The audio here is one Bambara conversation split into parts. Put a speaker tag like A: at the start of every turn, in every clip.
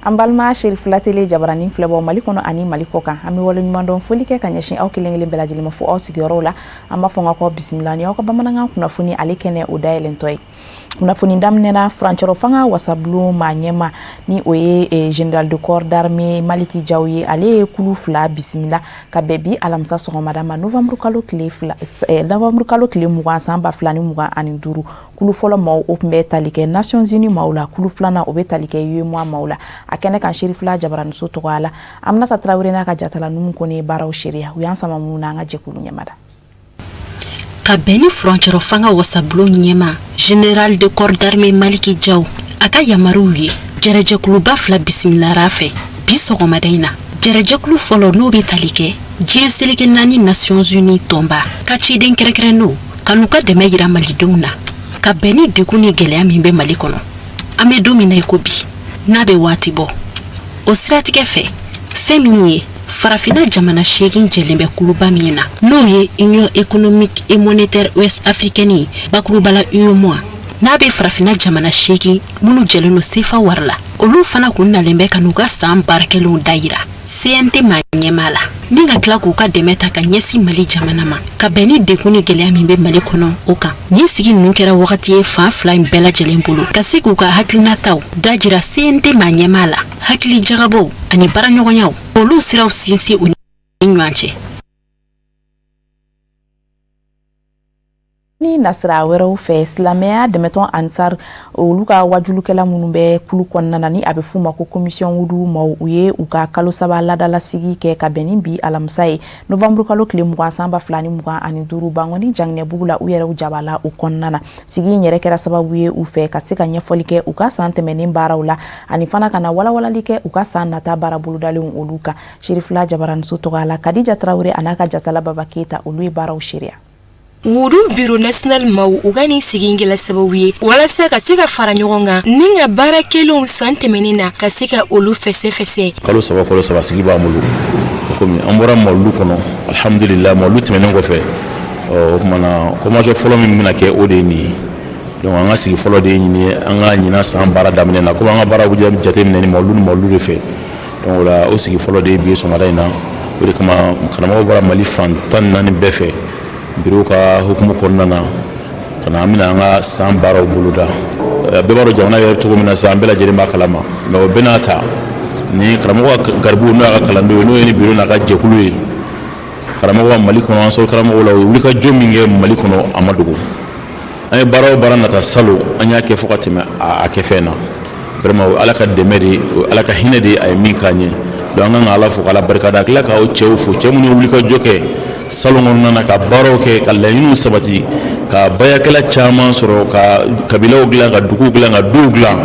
A: An balima Cherifla Télé jabaranin filɛbɔ Mali kɔnɔ ani Mali kɔ kan, an bɛ waleɲumandɔn foli kɛ ka ɲɛsin aw kelen kelen bɛɛ lajɛlen ma fo aw sigiyɔrɔw la. An b'a fɔ n ka bisimila ni aw ka bamanankan kunnafoni ale kɛnɛ o dayɛlɛntɔ ye. Kunnafoni daminɛna furancɛrɔ fanga wasabulon maa ɲɛma, ni o ye général de corps d'armée Maliki Jaw ye. Ale ye kulu fila bisimila ka bɛn bi alamisa sɔgɔmada ma, novembre kalo tile 2, novembre kalo tile 20, san 2025. Kulu fɔlɔ maaw, o tun bɛ tali kɛ Nations Unies maaw la. Kulu filanan, o bɛ tali kɛ UEMOA maaw la. A kɛnɛ kan, Cherifla jabaraniso tɔgɔ la, Aminata Tarawele n'a ka jatala Numu Kone ye baaraw seereya. U y'an sama minnu na, an ka jɛkulu ɲɛmada.
B: Ka bɛn ni furancɛrɔ fanga wasabulon ɲɛma général de corps d'armée Maliki Jaw a ka yamaruw ye, jɛrɛjɛkuluba fila bisimilara fɛ bi sɔgɔmada in na. Jɛrɛjɛkulu fɔlɔ, n'o bɛ tali kɛ diɲɛ seleke naani Nations Unies tɔnba ka ciden kɛrɛnkɛrɛnnenw ka n'u ka dɛmɛ yira malidenw na ka bɛn ni degun ni gɛlɛya min bɛ Mali kɔnɔ an bɛ don min na i ko bi, n'a bɛ waati bɔ. O siratigɛ fɛ, fɛn min ye farafinna jamana 8 jɛlen bɛ kuluba min na, n'o ye Union économique et monétaire ouest africaine ye, bakurubala UEMOA, n'a bɛ farafinna jamana 8 minnu jɛlen don sefa wari la, olu fana kun nalen bɛ ka n'u ka san baarakɛlenw dayira CNT maa ɲɛmaa la, ni ka tila k'u ka dɛmɛ ta ka ɲɛsin Mali jamana ma ka bɛn ni degun ni gɛlɛya min bɛ Mali kɔnɔ o kan. Nin sigi ninnu kɛra wagati ye fan fila in bɛɛ lajɛlen bolo ka se k'u ka hakilinataw dajira CNT maa ɲɛmaa la, hakili jagabɔw ani baaraɲɔgɔnyaw, olu siraw sinsin u ni ɲɔgɔn cɛ.
A: Ni nasira wɛrɛw fɛ, silamɛya dɛmɛtɔn Ansar, olu ka wajulukɛla minnu bɛ kulu kɔnɔna na, ni a bɛ f'u ma ko commission wudu maaw, u ye u ka kalo 3 laadalasigi kɛ ka bɛn ni bi alamisa ye, novembre kalo tile 20, san 2025, Bankɔni Janginɛbugu la, u yɛrɛw jabala o kɔnɔna na. Sigi in yɛrɛ kɛra sababu ye u fɛ ka se ka ɲɛfɔli kɛ u ka san tɛmɛnen baaraw la, ani fana ka na walawalali kɛ u ka san nata baara bolodalenw olu kan. Cherifla jabaraniso tɔgɔ la, Kadija Tarawele a n'a ka jatala Baba Keyita, olu ye baaraw seereya.
C: Wudu bureau national maaw u ka nin sigi kɛla sababu ye walasa ka se ka fara ɲɔgɔn kan ni ka baara kɛlenw san tɛmɛnen na, ka se ka olu fɛsɛfɛsɛ.
D: Kalo 3, kalo 3 sigi b'an bolo. Komi an bɔra mawulu kɔnɔ, alhamdulillah, mawulu tɛmɛnen kɔfɛ, o tuma na convention fɔlɔ min bɛna kɛ, o de ye nin ye. Donc an ka sigi fɔlɔ de ye nin ye an ka ɲinan san baara daminɛ na, komi an ka baara bɛ jateminɛ ni mawulu ni mawulu de fɛ. Donc o la, o sigi fɔlɔ de ye bi sɔgɔmada in na. O de kama karamɔgɔw bɔra Mali fan 14 bɛɛ fɛ, bureau ka hukumu kɔnɔna na, ka na an bɛna an ka san baaraw boloda. Bɛɛ b'a dɔn jamana yɛrɛ cogo min na sisan, an bɛɛ lajɛlen b'a kalama. Mais o bɛɛ n'a ta, ni karamɔgɔ ka garibu, n'o y'a ka kalandenw ye, n'o ye ni bureau n'a ka jɛkulu ye, karamɔgɔ ka Mali kɔnɔ, an sɔrɔ karamɔgɔw la, u ye wulikajɔ min kɛ Mali kɔnɔ, a ma dogo. An ye baara o baara nata salon, an y'a kɛ fo ka tɛmɛ a kɛ fɛn na. Vraiment, o Ala ka dɛmɛ de ye, o Ala ka hinɛ de ye, a ye min k'an ye. Donc an kan ka Ala fo k'Ala barikada, ka tila k'aw cɛw fo, cɛ minnu ye wulikajɔ kɛ salon kɔnɔna na, ka baaraw kɛ, ka laɲiniw sabati, ka bayakɛla caman sɔrɔ, ka kabilaw dilan, ka duguw dilan, ka duw dilan,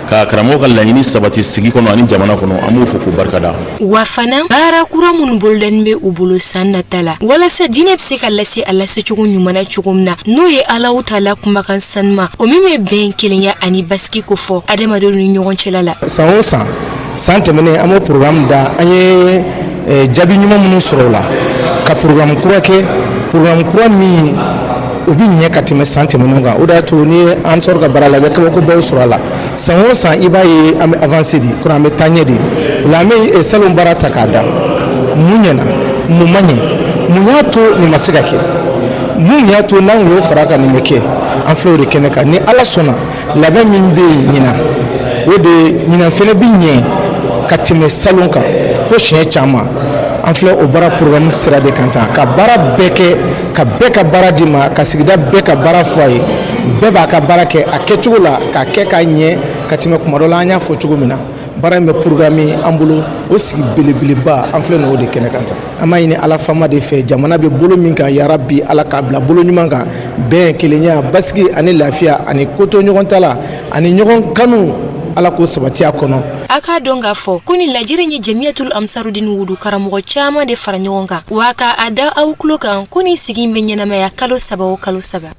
D: ka karamɔgɔ ka laɲini sabati sigi kɔnɔ ani jamana kɔnɔ. An b'u fo k'u barikada.
C: Wa fana, baara kura minnu bolodani bɛ u bolo san nata la walasa diinɛ bɛ se ka lase a lasecogo ɲuman na cogo min na, n'o ye Alahu taala kumakan sanuma, o min bɛ bɛn, kelenya ani basigi kofɔ adamadenw ni ɲɔgɔn cɛla la.
E: San o san, san tɛmɛnen, an b'o programme da. An ye jaabi ɲuman minnu sɔrɔ o la, ka programme kura kɛ, programme kura min o bɛ ɲɛ ka tɛmɛ san tɛmɛnenw kan. O de y'a to ni ye Ansar ka baara la, i bɛ kabakobaw sɔrɔ a la. San o san, i b'a ye an bɛ avancer de kɔrɔ, an bɛ taa ɲɛ de. O la, an bɛ salon baara ta k'a da: mun ɲɛna, mun ma ɲɛ, mun y'a to nin ma se ka kɛ, mun y'a to n'an y'o fara kan nin bɛ kɛ. An filɛ o de kɛnɛ kan. Ni Ala sɔnna, labɛn min bɛ yen ɲinan, o de ye ɲinan fɛnɛ bɛ ɲɛ ka tɛmɛ salon kan fo siɲɛ caman. An filɛ o baara programme sira de kan tan, ka baara bɛɛ kɛ, ka bɛɛ ka baara di ma, ka sigida bɛɛ ka baara fɔ a ye. Bɛɛ b'a ka baara kɛ a kɛcogo la, k'a kɛ k'a ɲɛ ka tɛmɛ kuma dɔ la an y'a fɔ cogo min na. Baara in bɛ programme an bolo. O sigi belebeleba, an filɛ nin o de kɛnɛ kan tan. An b'a ɲini Ala faama de fɛ, jamana bɛ bolo min kan, yarabi Ala k'a bila bolo ɲuman kan. Bɛn, kelenya, basigi ani lafiya ani koto ɲɔgɔn ta la ani ɲɔgɔn kanu, Ala k'o sabati a kɔnɔ.
C: A k'a dɔn k'a fɔ ko nin lajɛrɛ ye Jamiyatul Amsarudin wudu karamɔgɔ caman de fara ɲɔgɔn kan, wa ka a da aw tulo kan ko nin sigi bɛ ɲɛnamaya kalo 3 o kalo 3.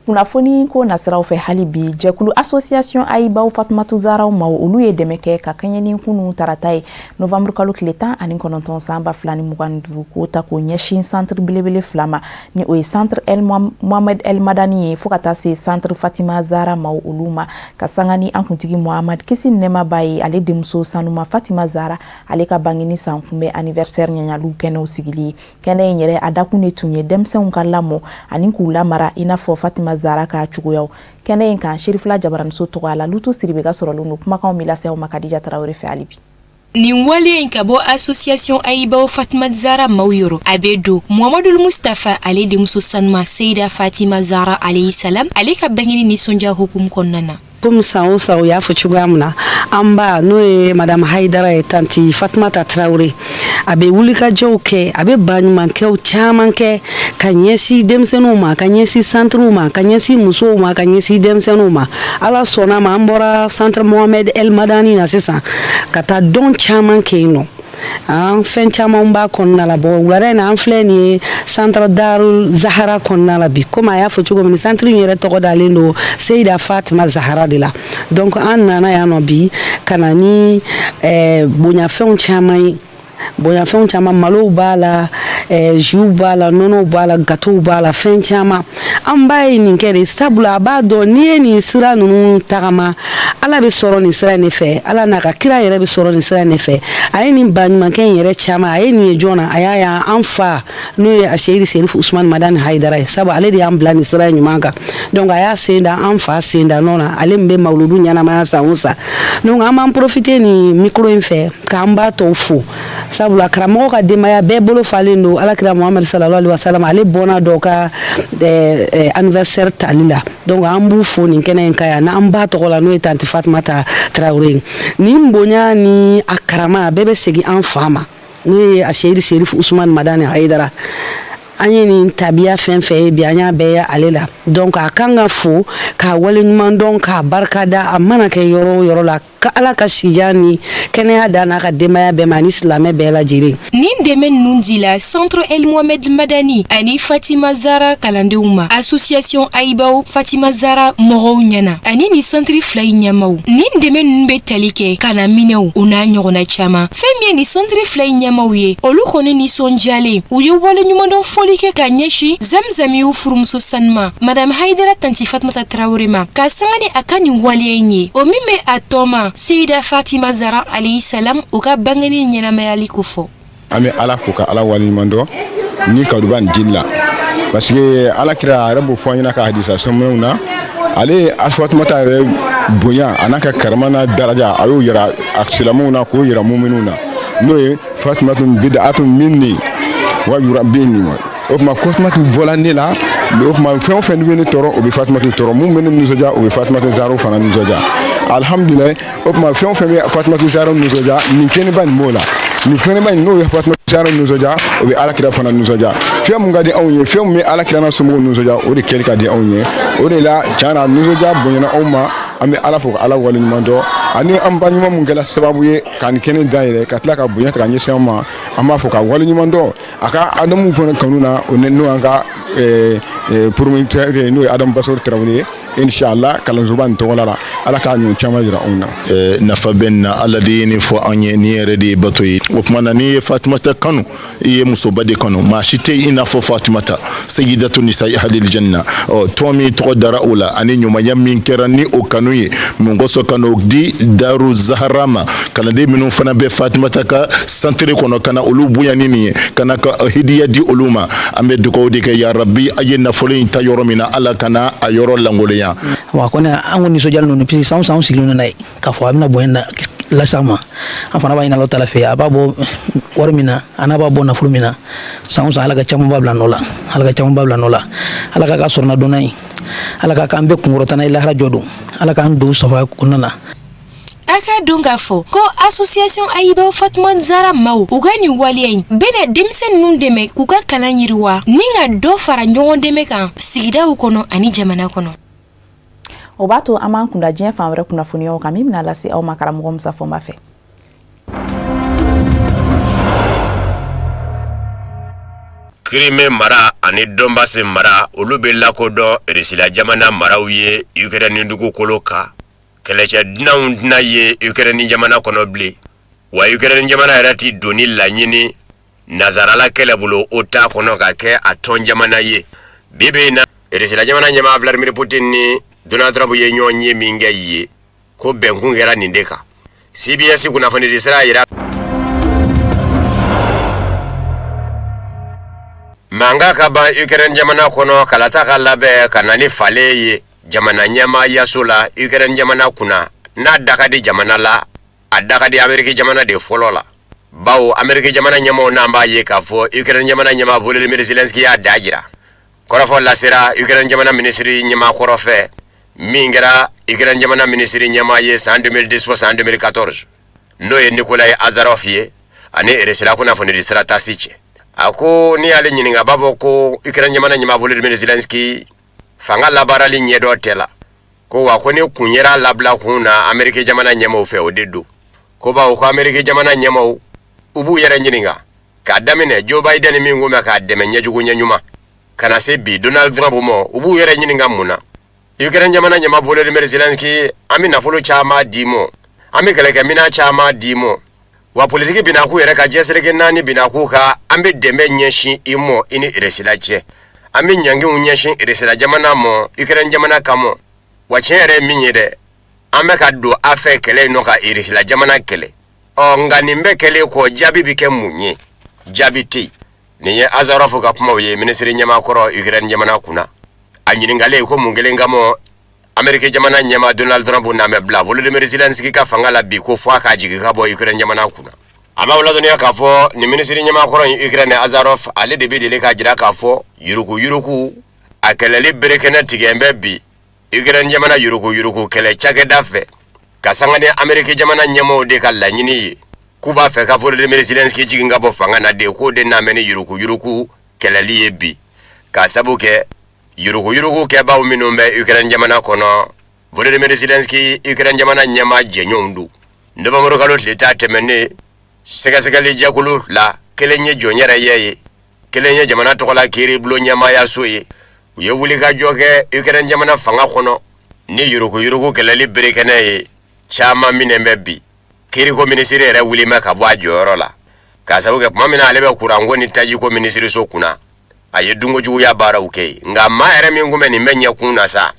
A: Kunnafoni ko nasiraw fɛ hali bi, jɛkulu association Ayibaw Fatumatu Zaraw maaw, olu ye dɛmɛ kɛ ka kɛɲɛ ni kunun tarata ye, novembre kalo tile 19 san 2025, k'o ta k'o ɲɛsin centre belebele fila ma, ni o ye centre El Mohamed El Madani ye, fo ka taa se centre Fatima Zara maaw olu ma, ka sanga ni an kuntigi Muhamad, kisi ni nɛɛma b'a ye, ale denmuso sanuma Fatima Zara, ale ka bangeni san kunbɛn anniversaire ɲaɲaliw kɛnɛw sigili ye. Kɛnɛ in yɛrɛ a dakun de tun ye denmisɛnw ka lamɔ ani k'u lamara i n'a fɔ Fatima Zara ka cogoyaw. Kɛnɛ in kan, Serifila Jabaraniso tɔgɔ la, Lutu Siribe ka sɔrɔlen don. Kumakanw min lase aw ma Kadija Tarawele fɛ hali bi.
C: Nin wale in ka bɔ association Ayibaw Fatima Zara maaw yɔrɔ, a bɛ don Muhamadul Mustafa ale denmuso sanuma Seyida Fatima Zara alayhi salam, ale ka bangeni nisɔndiya hukumu kɔnɔna na.
F: Komi san o san, u y'a fɔ cogoya min na, an ba, n'o ye Madame Hayidara ye, tantie Fatumata Tarawele, a bɛ wulikajɔw kɛ, a bɛ baɲumankɛw caman kɛ ka ɲɛsin denmisɛnninw ma, ka ɲɛsin santiriw ma, ka ɲɛsin musow ma, ka ɲɛsin denmisɛnninw ma. Ala sɔnna ma, an bɔra centre Mohamed El Madani na sisan ka taa don caman kɛ yen nɔ. An fɛn caman b'a kɔnɔna la. Bon, wulada in na, an filɛ nin ye centre Darul Zahara kɔnɔna la bi. Komi a y'a fɔ cogo min, centre in yɛrɛ tɔgɔ dalen don Seyida Fatima Zahara de la. Donc an nana yan nɔ bi ka na ni bonyafɛnw caman ye, bonyafɛnw caman, malow b'a la, jus b'a la, nɔnɔw b'a la, gâteau b'a la, fɛn caman. An b'a ye nin kɛ de, sabula a b'a dɔn n'i ye nin sira ninnu tagama, Ala bɛ sɔrɔ nin sira in de fɛ, Ala n'a ka kira yɛrɛ bɛ sɔrɔ nin sira in de fɛ. A ye nin baɲumankɛ in yɛrɛ caman, a ye nin ye jɔn na? A y'a ye an fa, n'o ye a Seyidi Serifu Usumani Madani Hayidara ye, sabu ale de y'an bila nin sira in ɲuman kan. Donc a y'a sen da an fa sen da nɔ na, ale min bɛ mawuludu ɲɛnamaya san o san. Donc an b'an profiter nin micro in fɛ k'an ba tɔw fo, sabula karamɔgɔ ka denbaya bɛɛ bolo falen don Alakira Muhamadu sallallahu alaihi wasallam, ale bɔnna dɔ ka anniversaire tali la. Donc an b'u fo nin kɛnɛ in kan yan n'an ba tɔgɔ la, n'o ye tantie Fatumata Tarawele ye. Nin bonya ni a karama, a bɛɛ bɛ segin an fa ma, n'o ye a Seyidi Serifu Usumani Madani Hayidara. An ye nin tabiya fɛn fɛn ye bi, an y'a bɛɛ ye ale la. Donc a kan ka fo k'a waleɲuman dɔn, k'a barikada, a mana kɛ yɔrɔ o yɔrɔ la, ka Ala ka sijan ni kɛnɛya da n'a ka denbaya bɛɛ ma, ani silamɛ bɛɛ lajɛlen.
C: Nin dɛmɛ ninnu dila centre El Mohamed Madani ani Fatima Zara kalandenw ma association Ayibaw Fatima Zara mɔgɔw ɲɛna ani nin centre fila in ɲɛmaw. Nin dɛmɛ ninnu bɛ tali kɛ kalan minɛw, o n'a ɲɔgɔnna caman. Fɛn min ye nin centre fila in ɲɛmaw ye, olu kɔni nisɔndiyalen, u ye waleɲumandɔn foli kɛ ka ɲɛsin Zamzamiw furumuso sanuma Madame Hayidara tantie Fatumata Tarawele ma, ka sanga ni a ka nin waleya in ye, o min bɛ a tɔma Seyida Fatima Zara alayhi salam, u ka bangeni ɲɛnamayali kofɔ.
G: An bɛ Ala fo ka Ala waleɲuman dɔn ni kaduba nin dili la, parce que Ala kira a yɛrɛ b'o fɔ an ɲɛna ka hadisa sɔmɛnw na. Ale ye Fatumata yɛrɛ bonya, a n'a ka karama n'a daraja, a y'o yira a silamɛw na, k'o yira muminiw na, n'o ye Fatumatu bid'atun minni wa yurabini ma. O tuma Fatumatu bɔla ne la. O tuma fɛn o fɛn bɛ ne tɔɔrɔ, o bɛ Fatumatu tɔɔrɔ. Mun bɛ ne nisɔndiya, o bɛ Fatumatu Zahara fana nisɔndiya. Alihamudulilayi. O tuma fɛn o fɛn bɛ Fatumatu Zahara nisɔndiya, nin kɛnɛba nin b'o la. Nin kɛnɛba nin, n'o ye Fatumatu Zahara nisɔndiya, o bɛ Ala kira fana nisɔndiya. Fɛn mun ka di anw ye, fɛn mun bɛ Ala kira n'a somɔgɔw nisɔndiya, o de kɛli ka di anw ye. O de la, tiɲɛ na, nisɔndiya bonyana anw ma. An bɛ Ala fo ka Ala waleɲuman dɔn, ani an ba ɲuman mun kɛra sababu ye ka nin kɛnɛ dayɛlɛ, ka tila ka bonya ta ka ɲɛsin an ma. An b'a fɔ ka waleɲuman dɔn a ka Adamu fana kanu na, o n'o y'an ka promoteur ye, n'o ye Adamu Basoro Tarawele ye. Inshallah, kalansoba nin tɔgɔla la, Ala k'a ɲɔ caman jira anw na.
D: Nafa bɛ nin na. Ala de ye nin fɔ an ye, nin yɛrɛ de ye bato ye. O tuma na, n'i ye Fatumata kanu, i ye musoba de kanu. Maa si tɛ i n'a fɔ Fatumata, sayidatu nisa ahlil janna. Ɔ tɔn min tɔgɔ dara o la, ani ɲumanya min kɛra ni o kanu ye, mun kosɔn ka n'o di Daru Zahara ma, kalanden minnu fana bɛ Fatumata ka centre kɔnɔ, ka na olu bonya ni nin ye, ka na ka hidiya di olu ma. An bɛ dugawu de kɛ, ya Rabbi, a ye nafolo in ta yɔrɔ min na, Ala kana a yɔrɔ lankolonya.
H: Wa kɔni, an ko nisɔndiyalen don, puisque san o san, anw sigilen don n'a ye k'a fɔ a bɛna bonya lase an ma. An fana b'a ɲini Ala taala fɛ, a b'a bɔ wari min na, a n'a b'a bɔ nafolo min na, san o san, Ala ka camanba bila nɔ la, Ala ka camanba bila nɔ la, Ala k'a ka sɔrɔna donna ye, Ala k'a k'an bɛɛ kunkɔrɔta n'a ye lahara jɔ don, Ala k'an don safa kɔnɔna na.
C: A ka dɔn k'a fɔ ko association Ayibaw Fatima Zara maaw, u ka nin waleya in bɛna denmisɛn ninnu dɛmɛ k'u ka kalan yiriwa ni ka dɔ fara ɲɔgɔn dɛmɛ kan sigidaw kɔnɔ ani jamana kɔnɔ.
A: O b'a to an b'an kunda diɲɛ fan wɛrɛ kunnafoniyaw kan, min bɛna lase aw ma karamɔgɔ Musa Fɔnba fɛ.
I: Crimée mara ani Donbass mara, olu bɛ lakodɔn Russie jamana maraw ye Ukraine dugukolo kan. Kɛlɛcɛ dunanw tɛna ye Ukraine jamana kɔnɔ bilen, wa Ukraine jamana yɛrɛ tɛ donni laɲini nazarala kɛlɛbolo OTAN kɔnɔ ka kɛ a tɔn jamana ye. Bi bi in na, Russie jamana ɲɛmaa Vladimir Poutine ni Donald Trump ye ɲɔgɔn ye min kɛ ye, ko bɛnkun kɛra nin de kan. CBS kunnafonidi sira yira, mankan ka ban Ukraine jamana kɔnɔ, kalata ka labɛn ka na ni falen ye jamana ɲɛmaayaso la Ukraine jamana kunna. N'a da ka di jamana la, a da ka di Ameriki jamana de fɔlɔ la, bawo Ameriki jamana ɲɛmaaw n'an b'a ye k'a fɔ Ukraine jamana ɲɛmaa Volodymyr Zelensky y'a da jira. Kɔrɔfɔ lasera Ukraine jamana minisiri ɲɛmaa kɔrɔ fɛ, min kɛra Ukraine jamana minisiri ɲɛmaa ye san 2010 fo san 2014, n'o ye Nikolai Azarov ye, ani Russie kunnafonidi sira TASS cɛ. A ko n'i y'ale ɲininka, a b'a fɔ ko Ukraine jamana ɲɛmaa Volodymyr Zelensky fanga labaarali ɲɛdɔn tɛ la, ko wa ko ni kun yera labila kun na Ameriki jamana ɲɛmaaw fɛ, o de don, ko bawo ko Ameriki jamana ɲɛmaaw, u b'u yɛrɛ ɲininka, k'a daminɛ Joe Biden min kun bɛ k'a dɛmɛ ɲɛjugu ɲɛɲuman, ka na se bi Donald Trump ma, u b'u yɛrɛ ɲininka mun na Ukraine jamana ɲɛmaa Volodymyr Zelensky, an bɛ nafolo caman d'i ma, an bɛ kɛlɛkɛminɛn caman d'i ma, wa politiki binakun yɛrɛ ka diɲɛ seleke naani binakun kan, an bɛ dɛmɛ ɲɛsin i ma, i ni Russie cɛ, an bɛ ɲangiw ɲɛsin Russie jamana ma Ukraine jamana kama. Wa tiɲɛ yɛrɛ ye min ye dɛ, an bɛ ka don a fɛ kɛlɛ in nɔ ka Russie jamana kɛlɛ. Ɔ nka nin bɛɛ kɛlen kɔ, jaabi bɛ kɛ mun ye? Jaabi tɛ yen. Nin ye Azarov ka kumaw ye, minisiri ɲɛmaa kɔrɔ Ukraine jamana kunna. A ɲininkalen ko mun kelen kama Ameriki jamana ɲɛmaa Donald Trump n'a bɛ bila Volodymyr Zelensky ka fanga la bi, ko fo a k'a jigin ka bɔ Ukraine jamana kunna. A b'aw ladɔnniya k'a fɔ nin minisiri ɲɛmaa kɔrɔ in Ukraine, Azarov, ale de bɛ deli k'a jira k'a fɔ yuruguyurugu a kɛlɛli berekɛnɛ tigɛ bɛ bi Ukraine jamana yuruguyurugu kɛlɛ cakɛda fɛ, ka sanga ni Ameriki jamana ɲɛmaaw de ka laɲini ye, k'u b'a fɛ ka Volodymyr Zelensky jigin ka bɔ fanga na de, k'o de n'a bɛ ni yuruguyurugu kɛlɛli ye bi, k'a sabu kɛ yuruguyurugu kɛbaaw minnu bɛ Ukraine jamana kɔnɔ, Volodymyr Zelensky Ukraine jamana ɲɛmaa jɛɲɔgɔnw don. Novembre kalo tile 10 tɛmɛnen, sɛgɛsɛgɛli jɛkulu la kelen ye jɔn yɛrɛ ye, kelen ye jamana tɔgɔla kiiribulon ɲɛmaayaso ye, u ye wulikajɔ kɛ Ukraine jamana fanga kɔnɔ ni yuruguyurugu kɛlɛli berekɛnɛ ye. Caman minɛ bɛ bi, kiiriko minisiri yɛrɛ wuli bɛ ka bɔ a jɔyɔrɔ la, k'a sabu kɛ tuma min na ale bɛ kuranko ni tajiko minisiriso kunna, a ye dunkojuguya baaraw kɛ yen. Nka maa yɛrɛ min kun bɛ nin bɛɛ ɲɛkun na sa,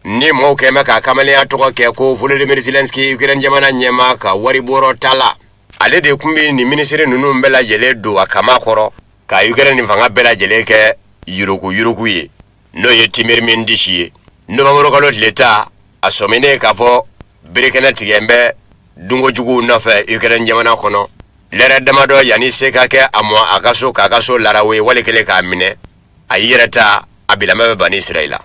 I: ni mɔgɔw kɛn bɛ k'a kamalenya tɔgɔ kɛ ko Volodymyr Zelensky Ukraine jamana ɲɛmaa ka waribɔrɔ ta la, ale de tun bɛ nin minisiri ninnu bɛɛ lajɛlen don a kama kɔrɔ ka Ukraine nin fanga bɛɛ lajɛlen kɛ yuruguyurugu ye, n'o ye Timur Mindich ye. Novembre kalo tile 10, a sɔminen k'a fɔ berekɛnɛ tigɛ bɛ dunkojuguw nɔfɛ Ukraine jamana kɔnɔ, lɛrɛ damadɔ yanni se ka kɛ a mɔ a ka so, k'a ka so larawe wali kelen k'a minɛ, a y'i yɛrɛ ta, a bilama bɛ Bani Israɛla.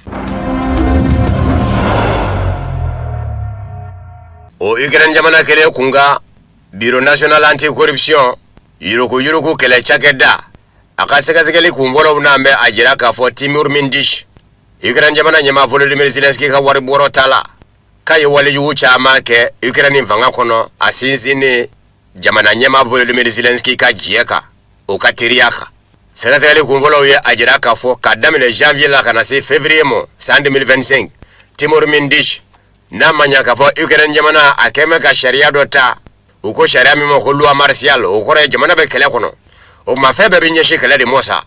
I: O Ukraine jamana kelen kun kan, Bureau national anti-corruption, yuruguyurugu kɛlɛ cakɛda, a ka sɛgɛsɛgɛli kunfɔlɔw n'an bɛ a jira k'a fɔ Timur Mindich, Ukraine jamana ɲɛmaa Volodymyr Zelensky ka waribɔrɔ ta la, k'a ye walejugu caman kɛ Ukraine fanga kɔnɔ, a sinsinnen jamana ɲɛmaa Volodymyr Zelensky ka jɛ kan, o ka teriya kan. Sɛgɛsɛgɛli kunfɔlɔw ye a jira k'a fɔ k'a daminɛ janvier la ka na se février ma san 2025, Timur Mindich, n'a ma ɲa k'a fɔ Ukraine jamana a kɛn bɛ ka sariya dɔ ta, u ko sariya min ma ko loi martiale, o kɔrɔ ye jamana bɛ kɛlɛ kɔnɔ, o tuma fɛn bɛɛ bɛ ɲɛsin kɛlɛ de ma sa.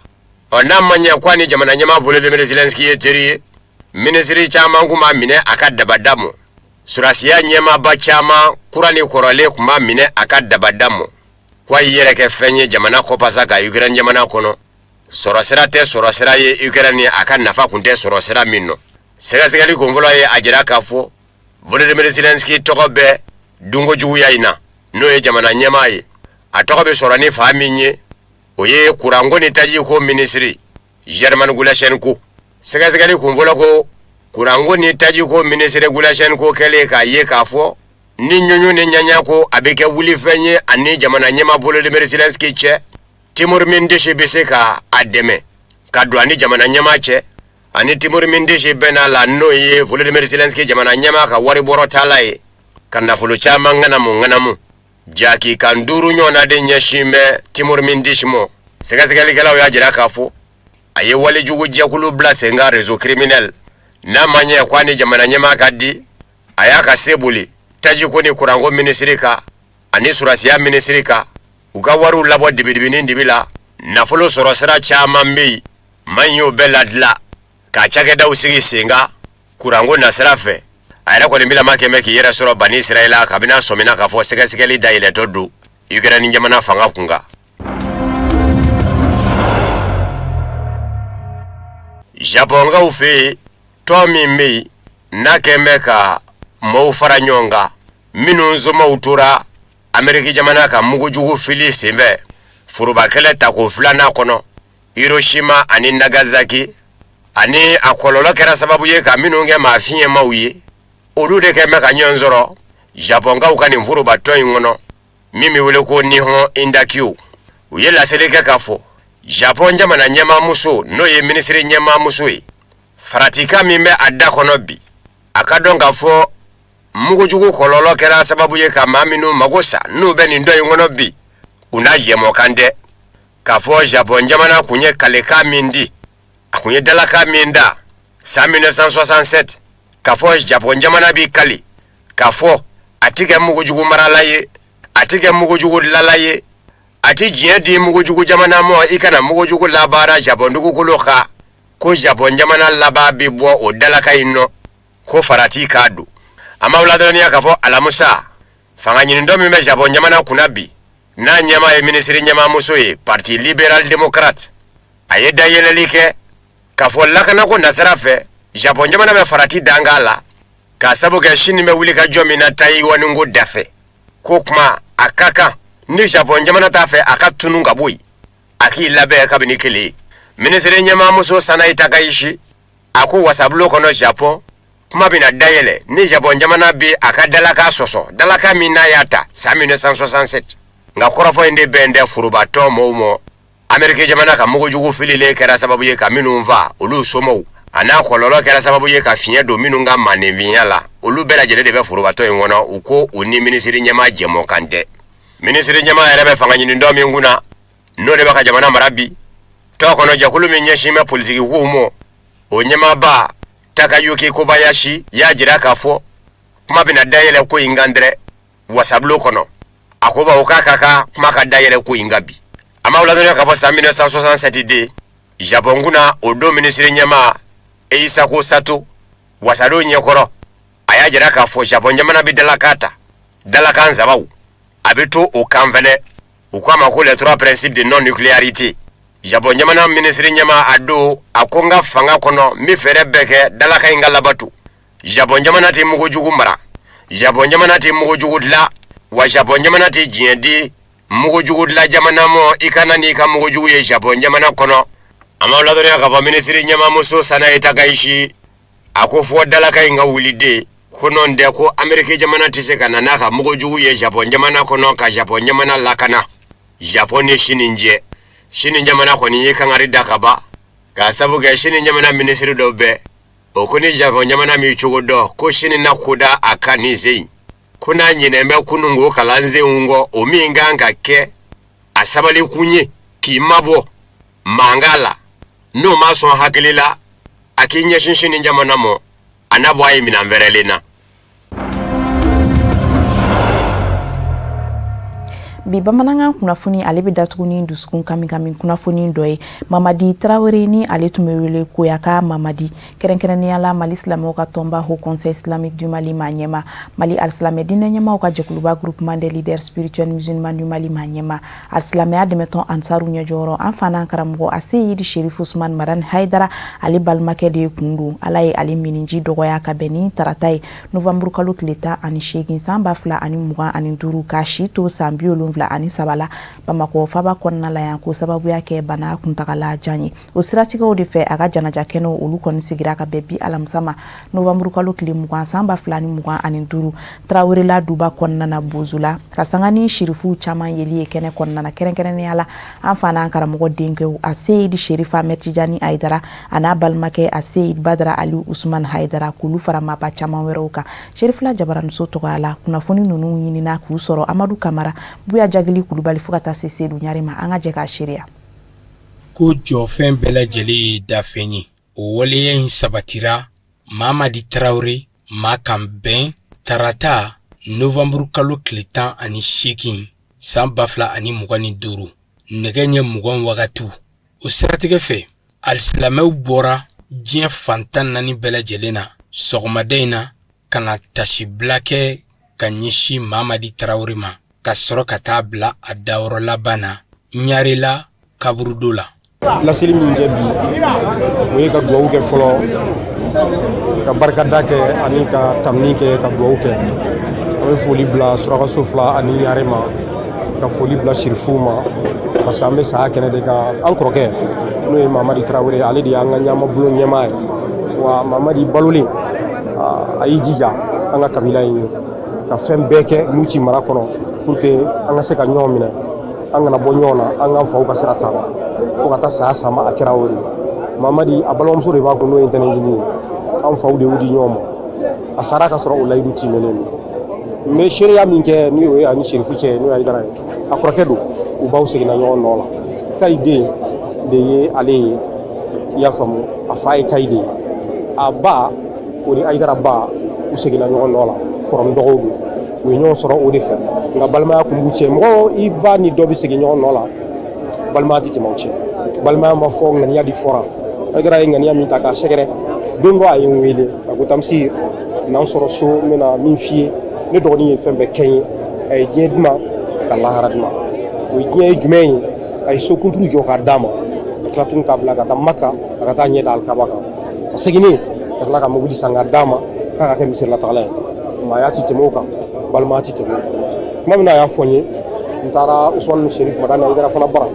I: Ɔ n'a ma ɲɛ ko a ni jamana ɲɛmaa Volodymyr Zelensky ye teri ye, minisiri caman kun b'a minɛ a ka dabada mɔ, surasiya ɲɛmaaba caman kura ni kɔrɔlen kun b'a minɛ a ka dabada mɔ, ko a y'i yɛrɛ kɛ fɛn ye jamana kɔpasa ka Ukraine jamana kɔnɔ. Sɔrɔsira tɛ sɔrɔsira ye Ukraine, a ka nafa kun tɛ sɔrɔsira min nɔ. Sɛgɛsɛgɛli kunfɔlɔ ye a jira k'a fɔ Volodymyr Zelensky tɔgɔ bɛ dunkojuguya in na, n'o ye jamana ɲɛmaa ye. A tɔgɔ bɛ sɔrɔ ni fa min ye, o ye kuranko ni tajiko minisiri German Galushchenko. Sɛgɛsɛgɛli kunfɔlɔ ko kuranko ni tajiko minisiri Galushchenko kɛlen k'a ye k'a fɔ ni ɲɔɲɔ ni ɲaɲa ko a bɛ kɛ wulifɛn ye ani jamana ɲɛmaa Volodymyr Zelensky cɛ, Timur Mindich bɛ se ka a dɛmɛ ka don ani jamana ɲɛmaa cɛ. Ani Timur Mindich bɛnna la, n'o ye Volodymyr Zelensky jamana ɲɛmaa ka waribɔrɔ tala ye, ka nafolo caman ŋanamu ŋanamu. Jaki kan 5 ɲɔgɔnna de ɲɛsin bɛ Timur Mindich ma. Sɛgɛsɛgɛlikɛlaw y'a jira k'a fɔ A ye walejugu jɛkulu bila sen kan, réseau criminel. N'a ma ɲɛ ko a ni jamana ɲɛmaa ka di, a y'a ka se boli tajiko ni kuranko minisiri kan ani surasiya minisiri kan, u ka wariw labɔ dibidibinin dibi la. Nafolo sɔrɔ sira caman bɛ yen, maa in y'o bɛɛ ladila ka cakɛdaw sigi sen kan kuranko nasira fɛ. A yɛrɛ kɔni bilama kɛmɛ k'i yɛrɛ sɔrɔ bani Israɛla kabini a sɔmina k'a fɔ sɛgɛsɛgɛli dayɛlɛtɔ don Ukraine jamana fanga kun kan. Japɔnkaw fɛ yen, tɔn min bɛ yen n'a kɛn bɛ ka mɔɔw fara ɲɔgɔn kan minnu somaw tora Ameriki jamana ka mugujugu fili senfɛ forobakɛlɛ tako filanan kɔnɔ Hiroshima ani Nagasaki, ani a kɔlɔlɔ kɛra sababu ye ka minnu kɛ maa fiɲɛmaw ye, olu de kɛn bɛ ka ɲɔgɔn sɔrɔ Japɔnkaw ka nin forobatɔn in kɔnɔ min bɛ wele ko Nihon Hidankyo. U ye laseli kɛ k'a fɔ Japɔn jamana ɲɛmaamuso, n'o ye minisiri ɲɛmaamuso ye, faratikan min bɛ a da kɔnɔ bi, a ka dɔn k'a fɔ mugujugu kɔlɔlɔ kɛra sababu ye ka maa minnu mago sa n'u bɛ nin tɔn in kɔnɔ bi, u n'a jɛmɔkan tɛ. K'a fɔ Japɔn jamana kun ye kalekan min di, a kun ye dalakan min da san 1967, k'a fɔ Japɔn jamana b'i kali k'a fɔ a ti kɛ mugujugu marala ye, a ti kɛ mugujugu dilala ye, a ti diɲɛ di mugujugu jamana mɔ i kana mugujugu labaara Japɔn dugukolo kan, ko Japɔn jamana laban bɛ bɔ o dalakan in nɔ, ko farati k'a don. An b'aw ladɔnniya k'a fɔ alamusa fanga ɲinitɔn min bɛ Japɔn jamana kunna bi, n'a ɲɛmaa ye minisiri ɲɛmaamuso ye, Parti libéral démocrate, a ye dayɛlɛli kɛ k'a fɔ lakanako nasira fɛ Japɔn jamana bɛ farati dankan la, k'a sabu kɛ Sini bɛ wuli ka jɔ min na Tayiwani ko dafɛ, ko kuma a ka kan ni Japɔn jamana t'a fɛ a ka tunun ka bɔ yen, a k'i labɛn kabini kelen. Minisiri ɲɛmaamuso Sanayi Takayishi a ko wasabulon kɔnɔ Japɔn kuma bɛna dayɛlɛ ni Japɔn jamana bɛ a ka dalakan sɔsɔ, dalakan min n'a y'a ta san 1967. Nka kɔrɔfɔ in de bɛn tɛ forobatɔn mɔgɔw mɔ. Ameriki jamana ka mugujugu fililen kɛra sababu ye ka minnu faa, olu somaw, a n'a kɔlɔlɔ kɛra sababu ye ka fiɲɛ don minnu ka maaninfinya la, olu bɛɛ lajɛlen de bɛ forobatɔn in kɔnɔ. U ko u ni minisiri ɲɛmaa jɛmɔkan tɛ. Minisiri ɲɛmaa yɛrɛ bɛ fanga ɲinitɔn min kunna, n'o de bɛ ka jamana mara bi, tɔn kɔnɔ jɛkulu min ɲɛsin bɛ politiki kow mɔ, o ɲɛmaaba Takayuki Kobayashi y'a jira k'a fɔ kuma bɛna dayɛlɛ ko in kan dɛrɛ wasabulon kɔnɔ. A ko bawo k'a ka kan kuma ka dayɛlɛ ko in kan bi. An b'aw ladɔnniya k'a fɔ san 1967 de Japon kunna, o don minisiri ɲɛmaa Eisaku Sato wasadon ɲɛkɔrɔ, a y'a jira k'a fɔ Japon jamana bɛ dalakan ta, dalakan sabaw, a bɛ to o kan fɛnɛ. U k'a ma ko les trois principes de non nucléarité. Japon jamana minisiri ɲɛmaa a don, a ko n ka fanga kɔnɔ n bɛ fɛɛrɛ bɛɛ kɛ dalakan in ka labato. Japon jamana tɛ mugujugu mara, Japon jamana tɛ mugujugu dilan, wa Japon jamana tɛ diɲɛ di mugujugu dilan jamana mɔ i ka na n'i ka mugujugu ye Japon jamana kɔnɔ. An b'aw ladɔnniya k'a fɔ minisiri ɲɛmaamuso Sanayi Takayishi a ko fɔ dalakan in ka wuli de, ko n'o tɛ ko Ameriki jamana tɛ se ka na n'a ka mugujugu ye Japon jamana kɔnɔ ka Japon jamana lakana. Japon ni Sini cɛ, Sini jamana kɔni ye kangari da ka ban, k'a sabu kɛ Sini jamana minisiri dɔ bɛ o ko ni Japon jamana m'i cogo dɔn, ko Sini na ko da a kan nin sen in, ko n'a ɲinɛn bɛ kununko kalansenw kɔ, o min kan ka kɛ a sabali kun ye k'i mabɔ mankan la, n'o ma sɔn hakili la, a k'i ɲɛsin Sini jamana mɔ, a n'a bɔ a ye minɛn fɛrɛlen na.
A: Bi bamanankan kunnafoni ale bɛ datugu ni dusukun kamikami kunnafoni dɔ ye. Mamadi Tarawele ni ale tun bɛ wele Koyaka Mamadi, kɛrɛnkɛrɛnnenya la Mali silamɛw ka tɔnba Haut Conseil islamique du Mali maa ɲɛma, Mali alisilamɛ diinɛ ɲɛmaw ka jɛkuluba Groupement des leaders spirituels musulmans du Mali maa ɲɛma, alisilamɛya dɛmɛtɔn Ansaru ɲɛjɔyɔrɔ, an fa n'an karamɔgɔ Aseyidi Sherifu Usman Madani Hayidara, ale balimakɛ de ye kun don. Ala ye ale miniji dɔgɔya ka bɛn ni tarata ye novembre kalo tile 18 san 2025, k'a si to san 73 la Bamakɔ faba kɔnɔna la yan, ko sababuya kɛ bana kuntagala jan ye. O siratigɛw de fɛ, a ka janaja kɛnɛw olu kɔni sigira ka bɛn bi alamisa ma novembre kalo tile 20 san 2025 Tarawelela duba kɔnɔna na Bozola, ka sanga ni sirifuw caman yeli ye kɛnɛ kɔnɔna na, kɛrɛnkɛrɛnnenya la an fa n'an karamɔgɔ denkɛw Aseyidi Sherifu Ahmed Tijani Hayidara a n'a balimakɛ Aseyidi Badara Ali Usman Hayidara, k'olu fara maaba caman wɛrɛw kan. Serifila Jabaraniso tɔgɔya la, kunnafoni ninnu ɲinina k'u sɔrɔ Amadu Kamara, Buya Jagili Kulubali, fo ka taa se Sedu Ɲare ma. An ka jɛ k'a seereya.
J: Ko jɔfɛn bɛɛ lajɛlen ye dafɛn ye. O waleya in sabatira Mamadi Tarawele ma ka bɛn tarata nowanburu kalo tile 18 san 2025 nɛgɛ ɲɛ 20 wagatiw. O siratigɛ fɛ, alisilamɛw bɔra diɲɛ fan 14 bɛɛ lajɛlen na sɔgɔmada in na ka na tasibila kɛ ka ɲɛsin Mamadi Tarawele ma ka sɔrɔ ka taa bila a dayɔrɔ laban na Ɲarela kaburudo la.
K: Laseli min kɛ bi, o ye ka dugawu kɛ fɔlɔ, ka barikada kɛ ani ka tanuni kɛ, ka dugawu kɛ. An bɛ foli bila surakaso fila ani ɲare ma, ka foli bila sirifuw ma, parce que an bɛ saya kɛnɛ de kan. An kɔrɔkɛ, n'o ye Mamadi Tarawele, ale de y'an ka ɲamabulon ɲɛmaa ye. Wa Mamadi balolen, a y'i jija an ka kabila in ye ka fɛn bɛɛ kɛ Muti mara kɔnɔ pour que an ka se ka ɲɔgɔn minɛ, an kana bɔ ɲɔgɔn na, an k'an faw ka sira ta fo ka taa saya sama. A kɛra o de Mamadi, a balimamuso de b'a kun, n'o ye ntɛnɛnjini ye. An faw de y'u di ɲɔgɔn ma. A sara ka sɔrɔ o layidu timɛnen don. N bɛ seereya min kɛ, ni o ye ani Serifu cɛ, n'o ye Ayidara ye, a kɔrɔkɛ don, u baw seginna ɲɔgɔn nɔ la. Kayi den de ye ale ye, i y'a faamu? A fa ye Kayi de ye, a ba, o ni Ayidara ba, u seginna ɲɔgɔn nɔ la. Kɔrɔ ni dɔgɔw don, u ye ɲɔgɔn sɔrɔ o de fɛ. Nka balimaya kun b'u cɛ. Mɔgɔ i ba ni dɔ bɛ segin ɲɔgɔn nɔ la, balimaya tɛ tɛmɛ o cɛ. Balimaya ma fɔ, ŋaniya di fɔra. Ayidara ye ŋaniya min ta k'a sɛgɛrɛ, don dɔ a ye n wele, a ko: "Tamsir, n'an sɔrɔ so, n bɛna min f'i ye. Ne dɔgɔnin ye fɛn bɛɛ kɛ n ye. A ye diɲɛ di ma ka lahara di ma." O ye diɲɛ ye jumɛn ye? A ye so kunturu jɔ k'a d'a ma, ka tila tuguni k'a bila ka taa Maka, a ka taa ɲɛ da Alikaba kan. A seginnen ka tila ka mobili san k'a d'a ma k'a ka kɛ misirilataga ye. Maaya ti tɛmɛ o kan, balimaya ti tɛmɛ o kan. Tuma min na a y'a fɔ n ye, n taara Usumani Sherif Madani Ayidara fana bara.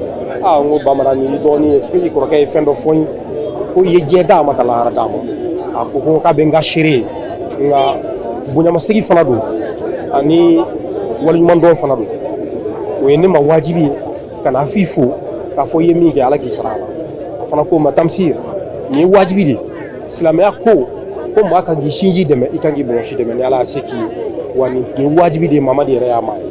K: Aa, n ko Bamara, ni dɔgɔnin ye, i kɔrɔkɛ ye fɛn dɔ fɔ n ye ko i ye diɲɛ d'a ma ka lahara d'a ma. A ko ko k'a bɛ n ka seere ye, nka bonyamasegin fana don ani waleɲumandɔn fana don. O ye ne ma wajibi ye ka na f'i fo k'a fɔ i ye min kɛ, Ala k'i sara a la. A fana ko ma: "Tamsir, nin ye wajibi de ye. Silamɛya ko ko maa kan k'i sinji dɛmɛ, i kan k'i bɔnsi dɛmɛ ni Ala y'a se k'i ye. Wa nin ye wajibi de ye." Mamadi yɛrɛ y'a ma ye.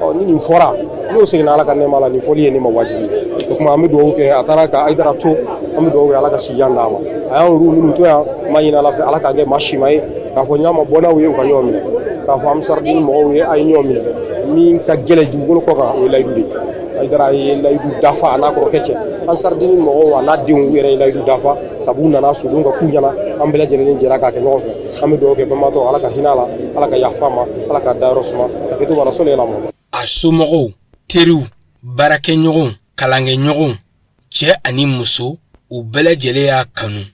K: Ɔ, ni nin fɔra, n'o seginna Ala ka nɛɛma la, nin fɔli ye ne ma wajibi ye. O tuma an bɛ dugawu kɛ. A taara ka Ayidara to, an bɛ dugawu kɛ, Ala ka sijan d'a ma. A y'an yɛrɛ minnu to yan, n b'a ɲini Ala fɛ, Ala k'a kɛ maa sima ye. K'a fɔ ɲama bɔnnaw ye, u ka ɲɔgɔn minɛ. K'a fɔ Ansaridini mɔgɔw ye, a ye ɲɔgɔn minɛ. Min ka gɛlɛn dugukolo kɔ kan, o ye layidu de ye. Ayidara ye layidu dafa a n'a kɔrɔkɛ cɛ. Ansaridini mɔgɔw a n'a denw, u yɛrɛ ye layidu dafa, sabu u nana sodenw ka k'u ɲɛna. An bɛɛ lajɛlen jɛra k'a kɛ ɲɔgɔn fɛ. An bɛ dugawu kɛ banabaatɔ, Ala ka hinɛ a la, Ala ka yafa a ma, Ala ka dayɔrɔ suma ka kɛ to wala sɔli la.
J: A somɔgɔw, teriw, baarakɛɲɔgɔnw, kalankɛɲɔgɔnw, cɛ ani muso, u bɛɛ lajɛlen y'a kanu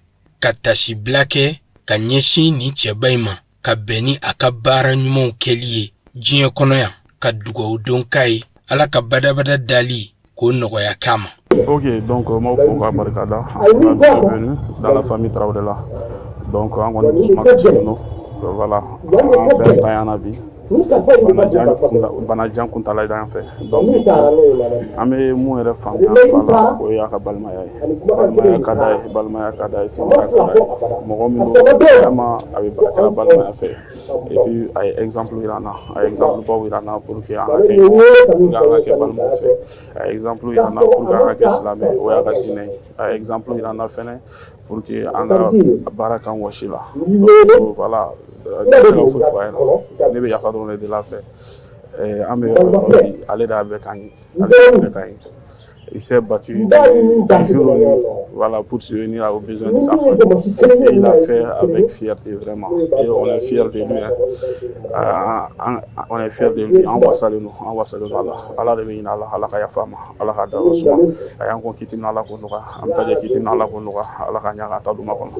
J: ka tasibila kɛ ka ɲɛsin nin cɛba in ma ka bɛn ni a ka baara ɲumanw kɛli ye diɲɛ kɔnɔ yan, ka dugawu don k'a ye, Ala ka badabada dali k'o nɔgɔya k'a ma.
L: Ok, donc n b'aw fo k'a barikada. Bienvenue dans la famille Traoré la. Donc an kɔni dusuma kasilen don. Voilà, an bɛɛ tanyana bi. Bana jan kuntala d'an fɛ. Donc an bɛ mun yɛrɛ faamuya fa la, o y'a ka balimaya ye. Balimaya ka d'a ye, balimaya ka d'a ye, sinjiya ka d'a ye. Mɔgɔ min don vraiment, a bɛ a kɛra balimaya fɛ. Et puis a ye exemple yira an na, a ye exemple baw yira an na pour que an ka kɛ ɲɔgɔn, an ka kɛ balimaw fɛ. A ye exemple yira an na pour que an ka kɛ silamɛ, o y'a ka diinɛ ye. A ye exemple yira an na fɛnɛ pour que an ka baara k'an wɔsi la. Donc voilà, ne tɛ se ka foyi fɔ a ɲɛna, ne bɛ yafa dɔrɔn de deli a fɛ. An bɛ yɔrɔ o yɔrɔ bi, ale de y'a bɛɛ k'an ye, ale de y'a bɛɛ k'an ye. Il s'est battu du jour au nuit, voilà, pour subvenir aux besoins de sa famille. Et il a fait avec fierté, vraiment. Et on est fiers de lui. Hein. On est fiers de lui. An wasalen don, an wasalen don. Ala, Ala de bɛ ɲini Ala, Ala ka yafa a ma, Ala ka dayɔrɔ suma. A y'an kɔn kiti min na, Ala k'o nɔgɔya. An bɛ taa jɛ kiti min na, Ala k'o nɔgɔya. Ala ka ɲa k'a ta d'u ma kɔnɔ.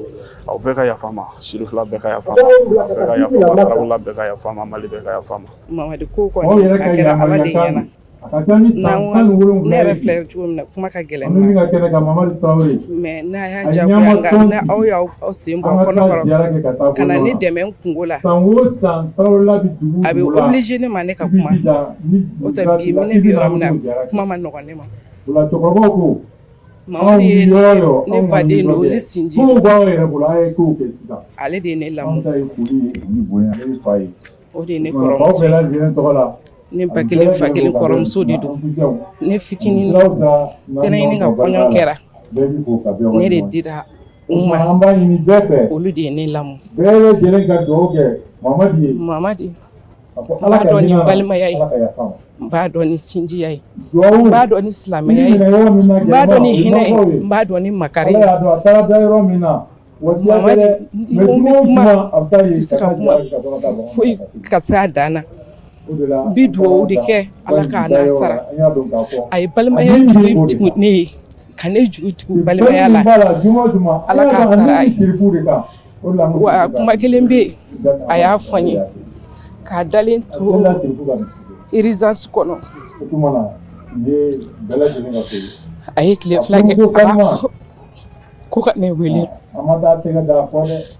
L: Aw bɛɛ ka yafa a ma, Sirifila bɛɛ ka yafa a ma, bɛɛ ka yafa a ma, Tarawele bɛɛ ka yafa a ma, Mali bɛɛ ka yafa a ma.
M: Mamadi ko kɔni, a kɛra Ala de ɲɛna. Ne yɛrɛ filɛ cogo min na, kuma ka gɛlɛn ma, mais n'a y'a diyagoya nka na aw y'aw sen bɔ kɔnɔ kɔrɔ ka na ne dɛmɛ n kungo la, a bɛ obligé ne ma ne ka kuma. O tɛ bi ne bɛ yɔrɔ min na, kuma ma nɔgɔn ne ma. Mamadu ye ne baden don, ne sinji, ale de ye ne lamɔ, o de ye ne kɔrɔmuso ye. Ne ba kelen fa kelen kɔrɔmuso de don. Ne fitinin tɛnɛɲini ka kɔɲɔ kɛra. Ne de dira u ma, olu de ye ne lamɔ. Mamadi, n b'a dɔn ni balimaya ye, n b'a dɔn ni sinjiya ye, n b'a dɔn ni silamɛya ye, n b'a dɔn ni hinɛ ye, n b'a dɔn ni makari ye. Mamadi, ni ko n bɛ kuma, n tɛ se ka kuma foyi ka se a dan na. N bɛ dugawu de kɛ Ala k'a n'a sara. A ye balimaya juru tugu ne ye, ka ne juru tugu balimaya la. Ala k'a sara a ye. Wa kuma kelen bɛ yen, a y'a fɔ n ye k'a dalen to urgence kɔnɔ. A ye tile 2 kɛ, a b'a fɔ ko ka ne wele.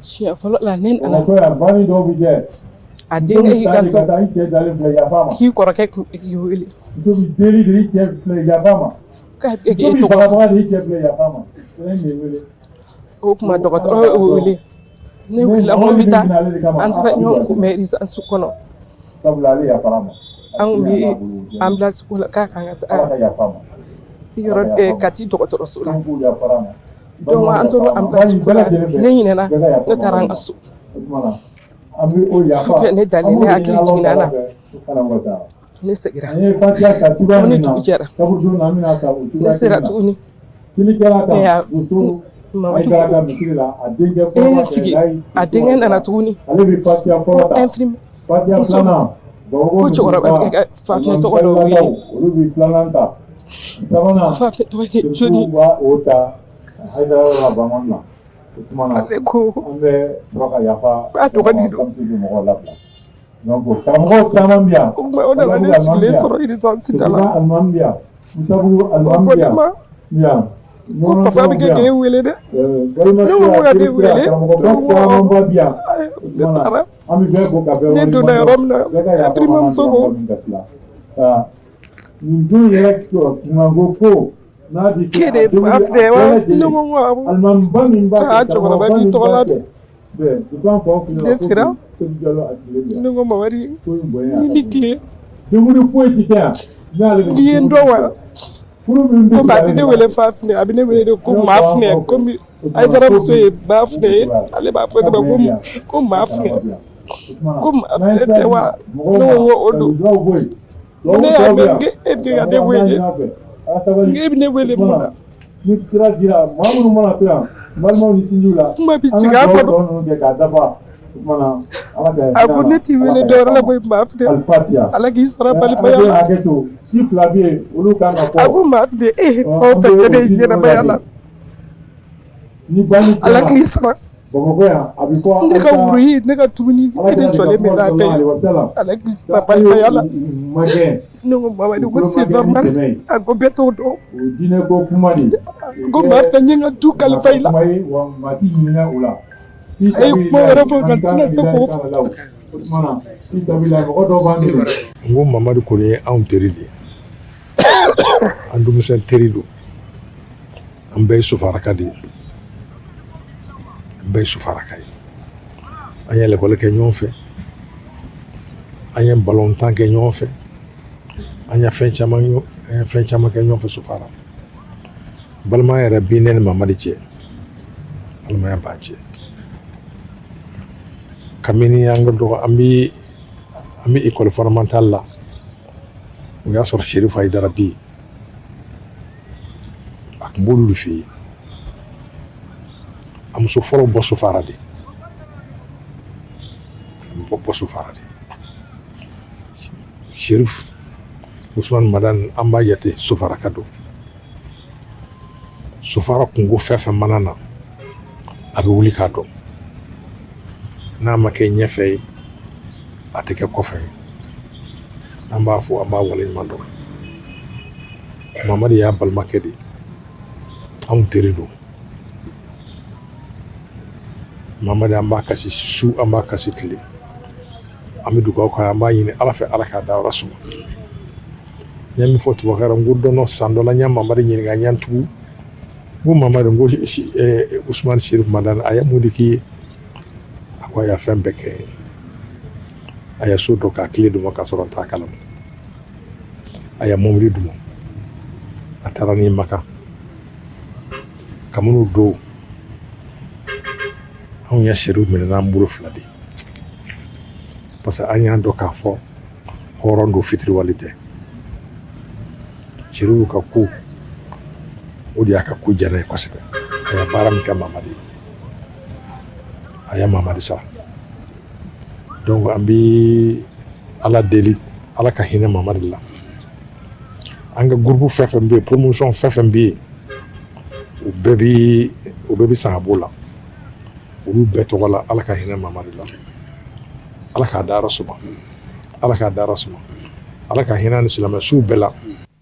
M: Siɲɛ fɔlɔ la ne nana, a denkɛ y'i kanto k'i kɔrɔkɛ tun bɛ k'i wele. K'a bɛ k'e tɔgɔ fɔ. O tuma dɔgɔtɔrɔ y'o wele. Ne wulila ko n bɛ taa, an taara ɲɔgɔn kunbɛn urgence kɔnɔ. An kun bɛ ambulance ko la k'a kan ka taa yɔrɔ Kati dɔgɔtɔrɔso la. Donc an tora ambulance ko la, ne ɲinɛna, ne taara n ka so. Sufɛ ne dalen, ne hakili jiginna na. Ne seginna. Ko ni dugu jɛra, ne sera tuguni. Ne y'a Mamadu e sigi, a denkɛ nana tuguni. Ko infirmier muso, ko cɛkɔrɔba bɛ ka Fafunɛ tɔgɔ dɔ wele. Fafunɛ tɔgɔ ye joli? Ale ko k'a dɔgɔnin don. O tuma o nana ne sigilen sɔrɔ urgence da la. O ko ne ma ko papa bɛ kɛ k'e wele dɛ. Ne ko ko ka ne wele. Ne taara. Ne donna yɔrɔ min na, infirmier muso ko k'e de ye Fafunɛ ye wa? Ne ko n ko awɔ. K'a cɛkɔrɔba b'i tɔgɔ la dɛ. Ne sera. Ne ko Mamadi, i ni tile. N'i ye n dɔn wa? Komi a tɛ ne wele Fafunɛ, a bɛ ne wele de ko Mafunɛ. Komi Hayidara muso ye Bafunɛ ye, ale b'a fɔ ne ma ko Mafunɛ. Ko Mafunɛ tɛ wa? Ne ko n ko o don. Ne y'a mɛn e bɛ ka ne wele. E bɛ ne wele mun na? Kuma bɛ jigin a kɔnɔ. A ko ne t'i wele dɔwɛrɛ la koyi Mafunɛ. Ala k'i sara balimaya la. A ko Mafunɛ, e ye fɛn o fɛn kɛ ne ye ɲɛnamaya la, Ala k'i sara. Ne ka wuruyi, ne ka dumuni, e de jɔlen bɛ n'a bɛɛ ye. Ala k'i sara balimaya la. Ne ko Mamadi ko c'est normal. A ko bɛɛ t'o dɔn. Ko Mafunɛ, n ye n ka du kalifa i la. A ye kuma wɛrɛ fɔ nka n tɛna se k'o fɔ.
N: N ko Mamadi kɔni ye anw teri de ye, an denmisɛn teri don, an bɛɛ ye Sofaraka de ye, an bɛɛ ye Sofaraka ye. An ye lekɔli kɛ ɲɔgɔn fɛ, an ye balontan kɛ ɲɔgɔn fɛ, an ye fɛn caman an ye fɛn caman kɛ ɲɔgɔn fɛ Sofara. Balimaya yɛrɛ bi ne ni Mamadi cɛ, balimaya b'an cɛ. Kabini an ka dɔgɔ, an bɛ école fondamentale la, o y'a sɔrɔ Serifu Hayidara bɛ yen, a tun b'olu de fɛ yen. A muso fɔlɔ bɔ Sofara de, a bɔ Sofara de. Serif Usumani Madani, an b'a jate Sofaraka don. Sofara kunko fɛn fɛn mana na, a bɛ wuli k'a dɔn. N'a ma kɛ ɲɛfɛ ye, a tɛ kɛ kɔfɛ ye. An b'a fɔ, an b'a waleɲuman dɔn. Mamadi y'a balimakɛ de ye, anw teri don. Mamadi, an b'a kasi su, an b'a kasi tile, an bɛ dugawu k'a ye, an b'a ɲini Ala fɛ, Ala k'a dayɔrɔ suma. N ye min fɔ tubabukan na, n ko don dɔ, san dɔ la, n ye Mamadi ɲininka, n ye n tugu, n ko Mamadi, n ko Usumani Serif Madani, a ye mun de k'i ye? A ko a y'a fɛn bɛɛ kɛ n ye. A ye so dɔ k'a kile d'u ma k'a sɔrɔ n t'a kalama. A ye mobili d'u ma, a taara ni Maka. Kabini o don anw ye Serifu minɛ n'an bolo fila de parce que an y'a dɔn k'a fɔ hɔrɔn don, fitiriwale tɛ. Serifu ka ko, o de y'a ka ko diya ne ye kosɛbɛ. A ye baara min kɛ Mamadi ye, a ye Mamadi sara. Donc an bɛ Ala deli, Ala ka hinɛ Mamadi la. An ka groupe fɛn fɛn bɛ yen, promotion fɛn fɛn bɛ yen, u bɛɛ bɛ san ka b'o la. Olu bɛɛ tɔgɔ la, Ala ka hinɛ Mamadi la, Ala k'a dayɔrɔ suma, Ala k'a dayɔrɔ suma, Ala ka hinɛ ni silamɛ suw bɛɛ la.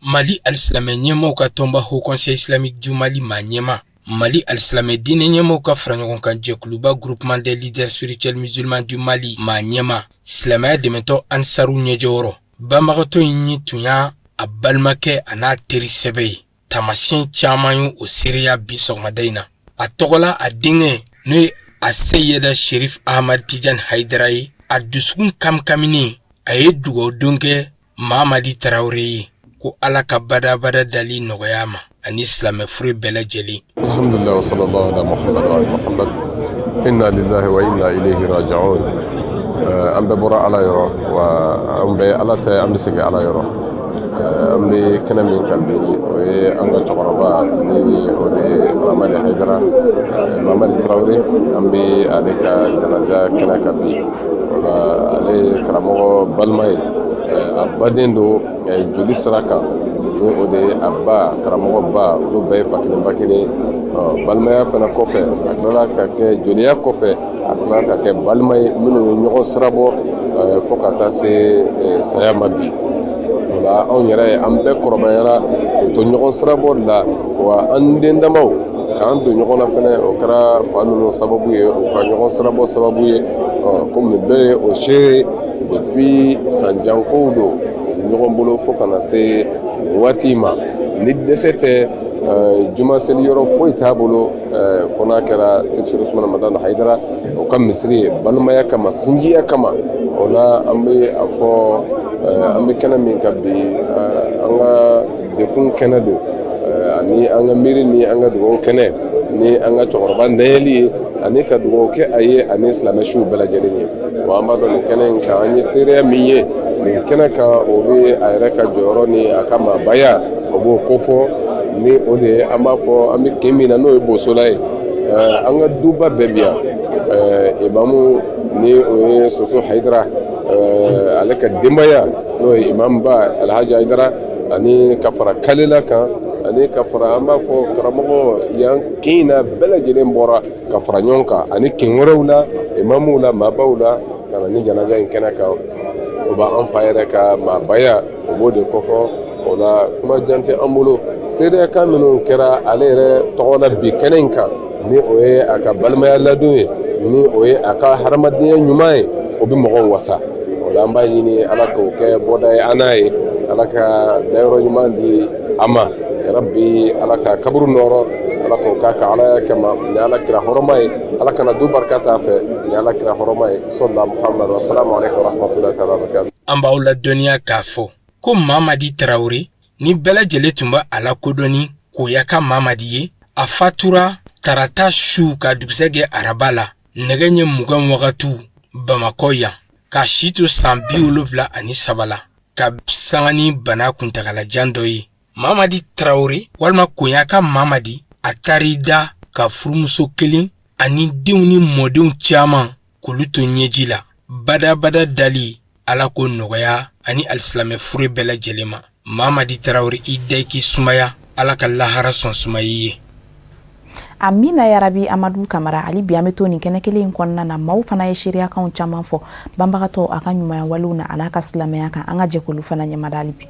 J: Mali alisilamɛ ɲɛmaaw ka tɔnba, Haut Conseil islamique du Mali maa ɲɛmaa, Mali alisilamɛ diinɛ ɲɛmaaw ka faraɲɔgɔnkan jɛkuluba, Groupement des leaders spirituels musulmans du Mali maa ɲɛmaa, silamɛya dɛmɛtɔ Ansaru ɲɛjɔyɔrɔ, banbagatɔ in ye tun y'a a balimakɛ a n'a teri sɛbɛ ye. Taamasiyɛn caman ye o seereya bi sɔgɔmada in na. A tɔgɔla, a denkɛ, n'o ye a Seyida Sherif Ahmad Tijan Hayidara ye, a dusukun kamkaminen, a ye dugawudon kɛ Mamadi Tarawele ye ko Ala ka badabada dali nɔgɔya ma ani silamɛ fure bɛɛ lajɛlen.
O: Alhamdulillah wa sallallahu ala Muhammad wa ali Muhammad. Inna lillahi wa inna ilayhi raji'un. An bɛɛ bɔra Ala yɔrɔ, wa an bɛɛ Ala tɛ, an bɛ segin Ala yɔrɔ. An bɛ kɛnɛ min kan bi, o ye an ka cɛkɔrɔba ni o de ye Mamadi Hayidara, Mamadi Tarawele. An bɛ ale ka janaja kɛnɛ kan bi. O la, ale ye karamɔgɔ balima ye, a baden don joli sira kan, ni o de ye a ba karamɔgɔ ba, olu bɛɛ ye fa kelen ba kelen. Balimaya fana kɔfɛ, a tilala ka kɛ joliya kɔfɛ, a tilala ka kɛ balima ye minnu ye ɲɔgɔn sirabɔ fo ka taa se saya ma bi. O la, anw yɛrɛ, an bɛɛ kɔrɔbayara o to ɲɔgɔn sirabɔ de la, wa an den damaw k'an don ɲɔgɔn na fɛnɛ, o kɛra fa ninnu sababu ye, o ka ɲɔgɔn sirabɔ sababu ye. Komi bɛɛ ye o seere, depuis san jankow don ɲɔgɔn bolo fo ka na se nin waati ma. Ni dɛsɛ tɛ, juma seli yɔrɔ foyi t'a bolo fo n'a kɛra Sidi Usumana Madani Hayidara o ka misiri ye, balimaya kama, sinjiya kama. O la, an bɛ a fɔ, an bɛ kɛnɛ min kan bi, an ka dekun kɛnɛ don, ani an ka miiri ni an ka dugawu kɛnɛ, ni an ka cɛkɔrɔba nɛyɛli ye, ani ka dugawu kɛ a ye ani silamɛ siw bɛɛ lajɛlen ye. Wa an b'a dɔn, nin kɛnɛ in kan, an ye seereya min ye nin kɛnɛ kan, o bɛ a yɛrɛ ka jɔyɔrɔ ni a ka maabaya, o b'o kofɔ. Ni o de ye, an b'a fɔ, an bɛ kin min na, n'o ye Bosola ye, an ka duba bɛɛ bi yan. Imamu ni o ye Soso Hayidara, ale ka denbaya, n'o ye imamuba Alhaji Hayidara, ani ka fara Kalela kan, ani ka fara, an b'a fɔ, karamɔgɔ yan kin na bɛɛ lajɛlen bɔra ka fara ɲɔgɔn kan, ani kin wɛrɛw la, imamuw la, maabaw la, ka na ni janaja in kɛnɛ kan. O b'an fa yɛrɛ ka maabaya, o b'o de kɔfɔ. O la, kuma jan tɛ an bolo. Seereyakan minnu kɛra ale yɛrɛ tɔgɔ la bi kɛnɛ in kan, ni o ye a ka balimaya ladon ye, ni o ye a ka hadamadenya ɲuman ye, o bɛ mɔgɔw wasa. O la, an b'a ɲini Ala k'o kɛ bɔda ye an n'a ye, Ala ka dayɔrɔ ɲuman di a ma yarabi, Ala ka kaburu nɔrɔ, Ala k'o k'a ka Alaya kama ni Ala kira hɔrɔma ye, Ala kana du barika t'a fɛ ni Ala kira hɔrɔma ye. Sɔlila Muhamadu wa salamu aleykum wa rahmatulahi taala wa barakatuh.
J: An b'aw ladɔnniya k'a fɔ ko Mamadi Tarawele ni bɛɛ lajɛlen tun bɛ a lakodɔn ni Koyaka Mamadi ye, a fatura tarata su ka dugusɛ araba la nɛgɛ ɲɛ 20 wagatiw Bamakɔ yan, ka si to san 73 la, ka sanga ni bana kuntagalajan dɔ ye. Mamadi Tarawele walima Koyaka Mamadi, a taar'i da ka furumuso kelen ani denw ni mɔdenw caman k'olu to ɲɛji la. Badabada dali, Ala ko nɔgɔya ani alisilamɛ fure bɛɛ lajɛlen ma. Mamadi Tarawele, i da i k'i sumaya, Ala ka lahara sɔn suma i ye.
A: Amina yarabi. Amadu Kamara, hali bi an bɛ to nin kɛnɛ kelen in kɔnɔna na. Maaw fana ye seereyakanw caman fɔ banbagatɔ a ka ɲumanya walew na, a n'a ka silamɛya kan. An ka jɛkulu fana ɲɛmada hali bi.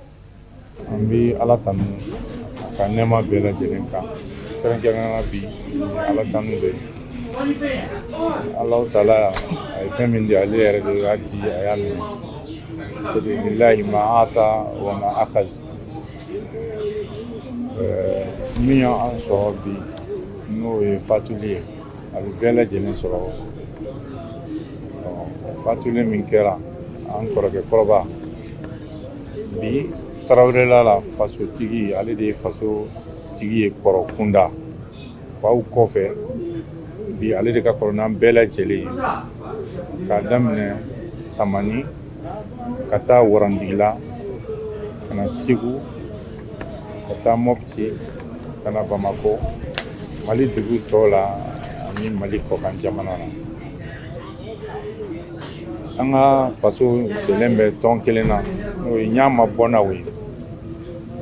L: An bɛ Ala tanu a ka nɛɛma bɛɛ lajɛlen kan, kɛrɛnkɛrɛnnenya bi Ala tanu de ye. Alahu taala a ye fɛn min di, ale yɛrɛ de y'a di, a y'a minɛ. Lillahi ma ata wa ma akhaz. Min y'an sɔrɔ bi, n'o ye fatuli ye, a bɛ bɛɛ lajɛlen sɔrɔ. Fatuli min kɛra an kɔrɔkɛ kɔrɔba bi Tarawelela la, fasotigi, ale de ye fasotigi ye kɔrɔ kunda.
P: Faw kɔfɛ, bi ale de ka kɔrɔ n'an bɛɛ lajɛlen ye, k'a daminɛ Tamani ka taa Warandigila, ka na Segu, ka taa Mɔpti, ka na Bamakɔ, Mali dugu tɔw la ani Mali kɔkan jamana na. An ka faso jɛlen bɛ tɔn kelen na, n'o ye Ɲama Bɔnnaw ye.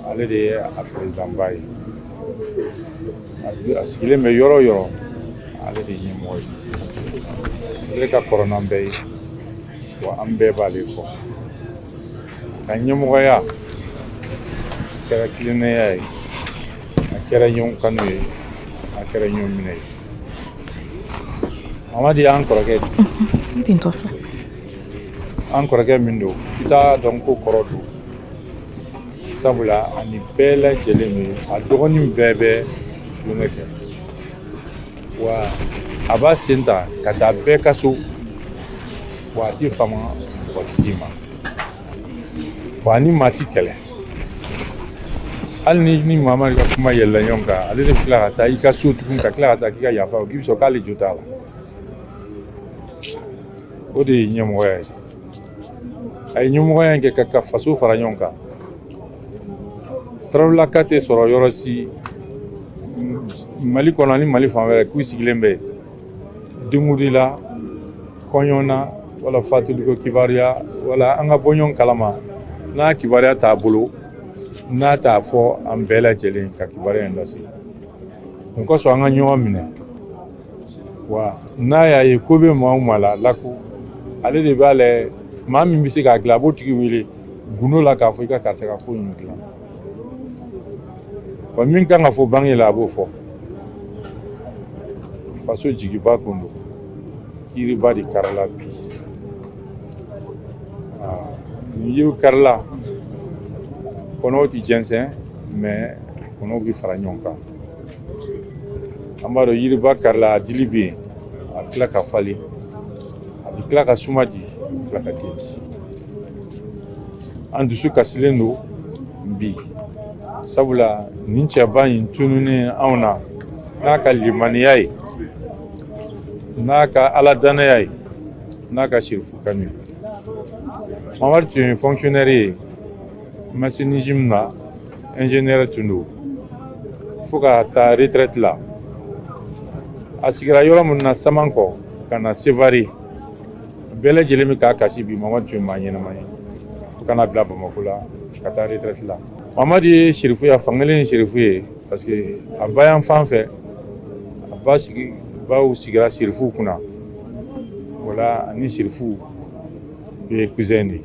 P: Ale de ye a perezanba ye. A sigilen bɛ yɔrɔ o yɔrɔ, ale de ye ɲɛmɔgɔ ye. Ale ka kɔrɔ n'an bɛɛ ye, wa an bɛɛ b'ale kɔ. Ka ɲɛmɔgɔya kɛra tilennenya ye, a kɛra ɲɔgɔn kanu ye, a kɛra ɲɔgɔn minɛ ye. Mamadi y'an kɔrɔkɛ de ye. An kɔrɔkɛ min don, i t'a dɔn ko kɔrɔ don, sabula ani bɛɛ lajɛlen bɛ, a dɔgɔnin bɛɛ bɛ tulonkɛ kɛ, wa a b'a sen ta ka taa bɛɛ ka so, wa a tɛ fama mɔgɔ si ma, wa ni maa ti kɛlɛ. Hali ni ni Mamadi ka kuma yɛlɛla ɲɔgɔn kan, ale de bɛ tila ka taa i ka so tugun, ka tila ka taa k'i ka yafa, k'i bɛ sɔrɔ k'ale jo t'a la. O de ye ɲɛmɔgɔya ye. A ye ɲɛmɔgɔya in kɛ ka faso fara ɲɔgɔn kan. Tarawelelaka tɛ sɔrɔ yɔrɔ si Mali kɔnɔ ani Mali fan wɛrɛ k'u sigilen bɛ denkundi la, kɔɲɔ na, wala fatuliko kibaruya, wala an ka bɔ ɲɔgɔn kalama, n'a kibaruya t'a bolo, n'a t'a fɔ an bɛɛ lajɛlen ka kibaruya in lase. O kosɔn an ka ɲɔgɔn minɛ. Wa n'a y'a ye ko bɛ maa o maa la laku, ale de b'a lajɛ maa min bɛ se k'a dilan, a b'o tigi wele gundo la k'a fɔ i ka karisa ka ko in dilan. Wa min kan ka fɔ bange la, a b'o fɔ. Faso jigiba kun don, yiriba de karila bi. Ni yiri karila, kɔnɔw tɛ jɛnsɛn, mais kɔnɔw bɛ fara ɲɔgɔn kan. An b'a dɔn yiriba karila, a dili bɛ yen, a bɛ tila ka falen, a bɛ tila ka suma di, a bɛ tila ka den di. An dusu kasilen don bi, sabula nin cɛba in tununnen anw na, n'a ka limaniya ye, n'a ka ala danaya ye, n'a ka sirifu kanu ye. Mamadu tun ye fonctionnaire ye Masinijim na, ingénieur tun don fo ka taa retraite la. A sigira yɔrɔ min na, Samankɔ ka na Sevare, bɛɛ lajɛlen bɛ k'a kasi bi. Mamadu tun ye maa ɲɛnama ye fo ka na bila Bamakɔ la ka taa retraite la. Mamadu ye sirifuya fankelen ye, sirifu ye, parce que a ba yan fan fɛ, a ba sigi baw sigira sirifuw kunna. O la ani sirifuw ye cousin de ye.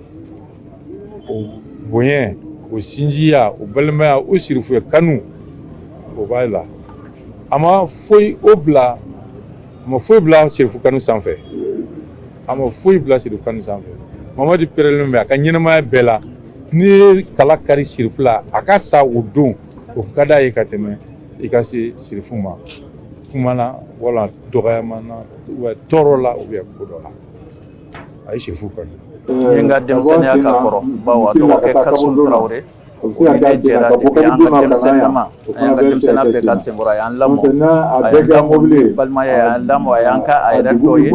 P: O bonya, o sinjiya, o balimaya, o sirifuya kanu, o b'a la. A ma foyi o bila, a ma foyi bila sirifu kanu sanfɛ, a ma foyi bila sirifu kanu sanfɛ. Mamadi pɛrɛlen bɛ a ka ɲɛnamaya bɛɛ la, n'i ye kala kari sirifu la, a ka sa o don, o ka d'a ye ka tɛmɛ i ka se sirifu ma kuma na, wala dɔgɔyama na, tɔɔrɔ la, ou bien ko dɔ la. A ye sirifu kanu.
Q: N ye n ka denmisɛnninya k'a kɔrɔ, bawo a dɔgɔkɛ Kasum Tarawele, o ni ne jɛra depuis an ka denmisɛnninama, an y'an ka denmisɛnninya bɛɛ k'a senkɔrɔ. A y'an lamɔ, a y'an lamɔ ni balimaya ye, a y'an lamɔ, a y'an kɛ a yɛrɛ dɔ ye.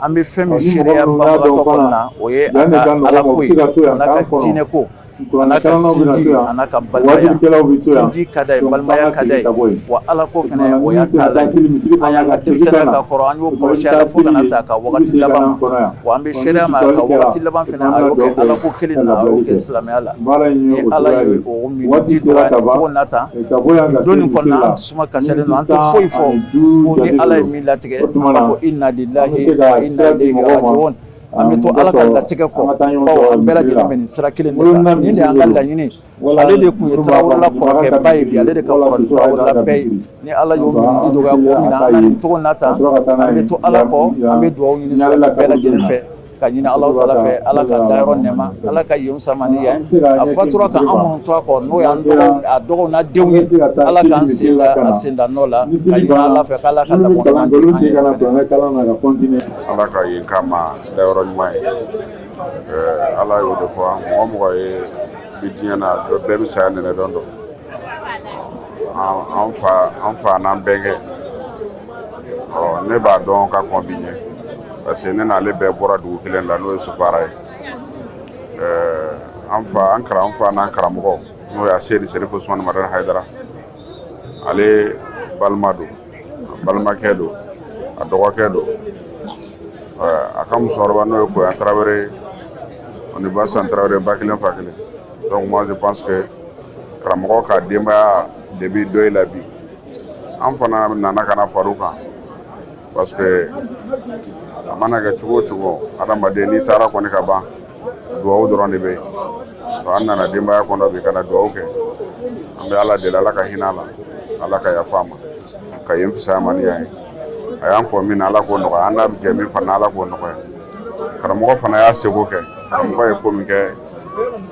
Q: An bɛ fɛn min seereya banbagatɔ kɔnɔna na, o ye a ka alako ye, a n'a ka diinɛko, a n'a ka sinji, a n'a ka balimaya. Sinji ka d'a ye, balimaya ka d'a ye, wa alako fana, o y'a taalan ye. An y'an ka denmisɛnninya k'a kɔrɔ, an y'o kɔlɔsi a la fo ka na se a ka wagati laban ma. Wa an bɛ seereya ma, a ka wagati laban fana, a y'o kɛ alako kelen na, a y'o kɛ silamɛya la. Ni Ala ye o minniji dɔgɔya nin cogo na tan, don nin kɔnɔna, an dusuma kasilen don, an tɛ foyi fɔ fo ni Ala ye min latigɛ. An b'a fɔ inna lillahi wa inna ilayhi rajiun. An bɛ to Ala ka latigɛ kɔ, bawo an bɛɛ lajɛlen bɛ nin sira kelen de kan. Nin de y'an ka laɲini. Ale de tun ye Tarawelela kɔrɔkɛba ye bi, ale de ka kɔrɔ ni Tarawelela bɛɛ ye. Ni Ala y'o minniji dɔgɔya k'o minɛ an na nin cogo na tan, an bɛ to Ala kɔ, an bɛ dugawu ɲini sira bɛɛ lajɛlen fɛ, ka ɲini Ala taala fɛ, Ala ka dayɔrɔ nɛɛma, Ala ka yen sama ni yan. A fatura ka an minnu to a kɔ, n'o y'an dɔgɔw, a dɔgɔw n'a denw ye, Ala k'an sen da a sen da nɔ la, ka ɲini Ala fɛ k'Ala ka lamɔ ɲuman di an yɛrɛ fɛnɛ.
R: Ala ka yen k'a ma dayɔrɔ ɲuman ye. Ala y'o de fɔ, mɔgɔ mɔgɔ ye bi diɲɛ na, bɛɛ bɛ saya nɛnɛ dɔn dɔn. An fa, an fa n'an bɛnkɛ Bon, ne b'a dɔn ka kɔn bi ɲɛ parce que ne n'ale bɛɛ bɔra dugu kelen la, n'o ye Sofara ye. An fa, an karam fa n'an karamɔgɔ, n'o ye Seyidi Serifu Usumani Madani Hayidara, ale balima don, a balimakɛ don, a dɔgɔkɛ don. A ka musokɔrɔba, n'o ye Koyan Tarawele, o ni Basan Tarawele, ba kelen fa kelen. Donc moi je pense que karamɔgɔ ka denbaya de bi dɔ la bi. An fana nana ka na far'u kan parce que a mana kɛ cogo o cogo, adamaden n'i taara kɔni ka ban, duwawu dɔrɔn de bɛ yen. An nana denbaya kɔnɔ bi ka na duwawu kɛ. An bɛ Ala deli, Ala ka hinɛ a la, Ala ka yafa a ma, ka yen fisaya ma ni yan ye. A y'an kɔ min na, Ala k'o nɔgɔya. An n'a bɛ jɛ min fana, Ala k'o nɔgɔya. Karamɔgɔ fana y'a seko kɛ. Karamɔgɔ ye ko min kɛ,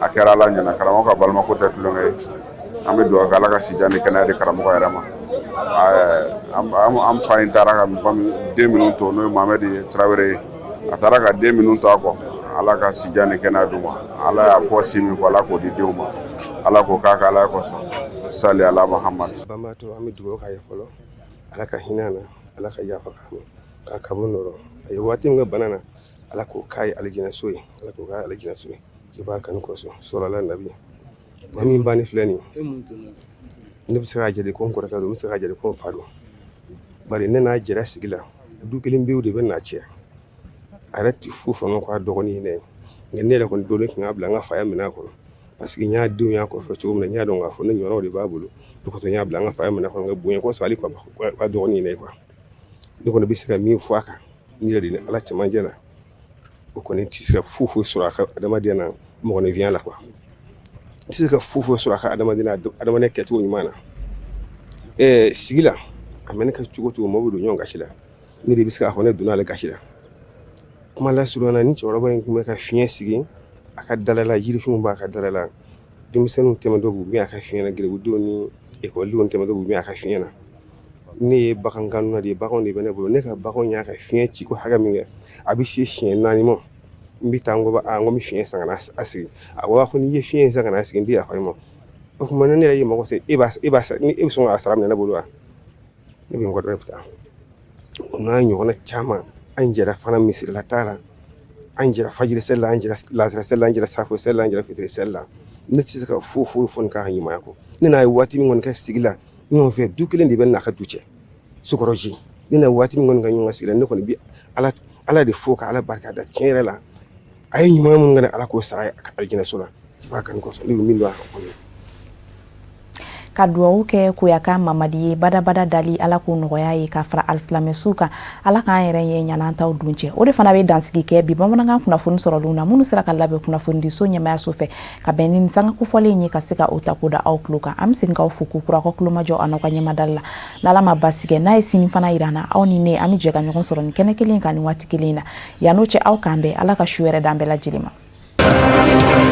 R: a kɛra Ala ɲɛna. Karamɔgɔ ka balimako tɛ tulonkɛ ye. An bɛ dugawu kɛ, Ala ka sijan ni kɛnɛya di karamɔgɔ yɛrɛ ma. An fa in taara ka den minnu to, n'o ye Mohamɛdi Tarawele ye, a taara ka den minnu to a kɔ, Ala ka sijan ni kɛnɛya d'u ma. Ala y'a fɔ si min fɔ, Ala k'o di denw ma, Ala k'o k'a ka Ala kosɔn. Sali ala Muhammad.
S: Banbaatɔ, an bɛ dugawu k'a ye fɔlɔ, Ala ka hinɛ a na, Ala ka yafa k'a ma, k'a kaburu nɔrɔ. A ye waati min kɛ bana na, Ala k'o k'a ye alijinɛso ye, Ala k'o k'a ye alijinɛso ye cɛba kanu kosɔn. Sɔrɔla nabi maa min banni filɛ nin ye, ne bɛ se k'a jate ko n kɔrɔkɛ don, n bɛ se k'a jate ko n fa don, bari ne n'a jɛra sigi la, du kelen pewu de bɛ n'a cɛ. A yɛrɛ tɛ foyi fɔ ko a dɔgɔnin ye ne ye, nka ne yɛrɛ kɔni don tun y'a bila n ka faya minɛn kɔnɔ, parce que n y'a denw y'a kɔfɛ cogo min na, n y'a dɔn k'a fɔ ne ɲɔgɔnnaw de b'a bolo. O kosɔn n y'a bila n ka faya minɛn kɔnɔ, nka bonya kosɔn hali ka dɔgɔnin ye ne ye quoi. Ne kɔni bɛ se ka min fɔ a kan, ne yɛrɛ de ni Ala cɛmancɛ la, o kɔni tɛ se ka foyi foyi sɔrɔ a ka adamadenya na, mɔgɔninfinya la quoi. N tɛ se ka foyi foyi sɔrɔ a ka adamadenya adamadenya kɛcogo ɲuman na. Sigi la, a mana kɛ cogo o cogo, mɔgɔw bɛ don ɲɔgɔn gasi la. Ne de bɛ se k'a fɔ ne donna ale gasi la. Kuma lasurunya na, ni cɛkɔrɔba in tun bɛ ka fiɲɛ sigi a ka dala la, yirifinw b'a ka dala la, denmisɛnninw tɛmɛtɔ b'u bin a ka fiɲɛ na, garibudenw ni ekɔlidenw tɛmɛtɔ b'u bin a ka fiɲɛ na. Ne ye bagan kanuna de ye, baganw de bɛ ne bolo. Ne ka baganw y'a ka fiɲɛ ci ko hakɛ min kɛ, a bɛ se siɲɛ 4 ma. N bɛ taa, n ko aa, n ko n bɛ fiɲɛ san ka na a sigi. A ko ko n'i ye fiɲɛ in san ka na sigi, n tɛ yafa i ma. O tuma ne yɛrɛ y'i mago se, e b'a e bɛ sɔn k'a sara minɛ ne bolo wa? Ne bɛ n kɔ dɔrɔn, bɛ taa. O n'a ɲɔgɔnna caman. An jɛra fana misirila t'a la, an jɛra fajiri seli la, an jɛra lansara seli la, an jɛra safo seli la, an jɛra fitiri seli la. Ne tɛ se ka foyi foyi fɔ nin k'a ɲumanya kɔ. Ne n'a ye waati min kɔni kɛ sigi la ɲɔgɔn fɛ, du kelen de bɛ n'a ka du cɛ, Sokɔrɔji. Ne n'a ye waati min kɔni kɛ ɲɔgɔn sigi la, ne kɔni bɛ Ala de fo ka Ala barika da. Tiɲɛ yɛrɛ la, a ye ɲuman minnu kɛ, Ala k'o sara a ka alijinɛso la. Cɛba kanu kosɔn, ne bɛ min dɔn a ka kɔni.
A: Ka duwawu kɛ Koyaka Mamadi ye, badabada dali Ala k'o nɔgɔya ye, ka fara alisilamɛsuw kan. Ala k'an yɛrɛ ye ɲan'an taw dun cɛ. O de fana bɛ dansigi kɛ bi bamanankan kunnafoni sɔrɔlenw na, minnu sera ka labɛn kunnafonidiso ɲɛmayaso fɛ ka bɛn ni sanga kofɔlen ye, ka se ka o ta k'o da aw tulo kan. An bɛ segin k'aw fo k'u kura aw ka tulomajɔ a n'aw ka ɲɛmadali la. N'Ala ma basi kɛ, n'a ye sini fana yira an na, aw ni ne, an bɛ jɛ ka ɲɔgɔn sɔrɔ nin kɛnɛ kelen kan nin waati kelen in na. Yan n'o cɛ, aw k'an bɛn. Ala ka su wɛrɛ d'an bɛɛ lajɛlen ma.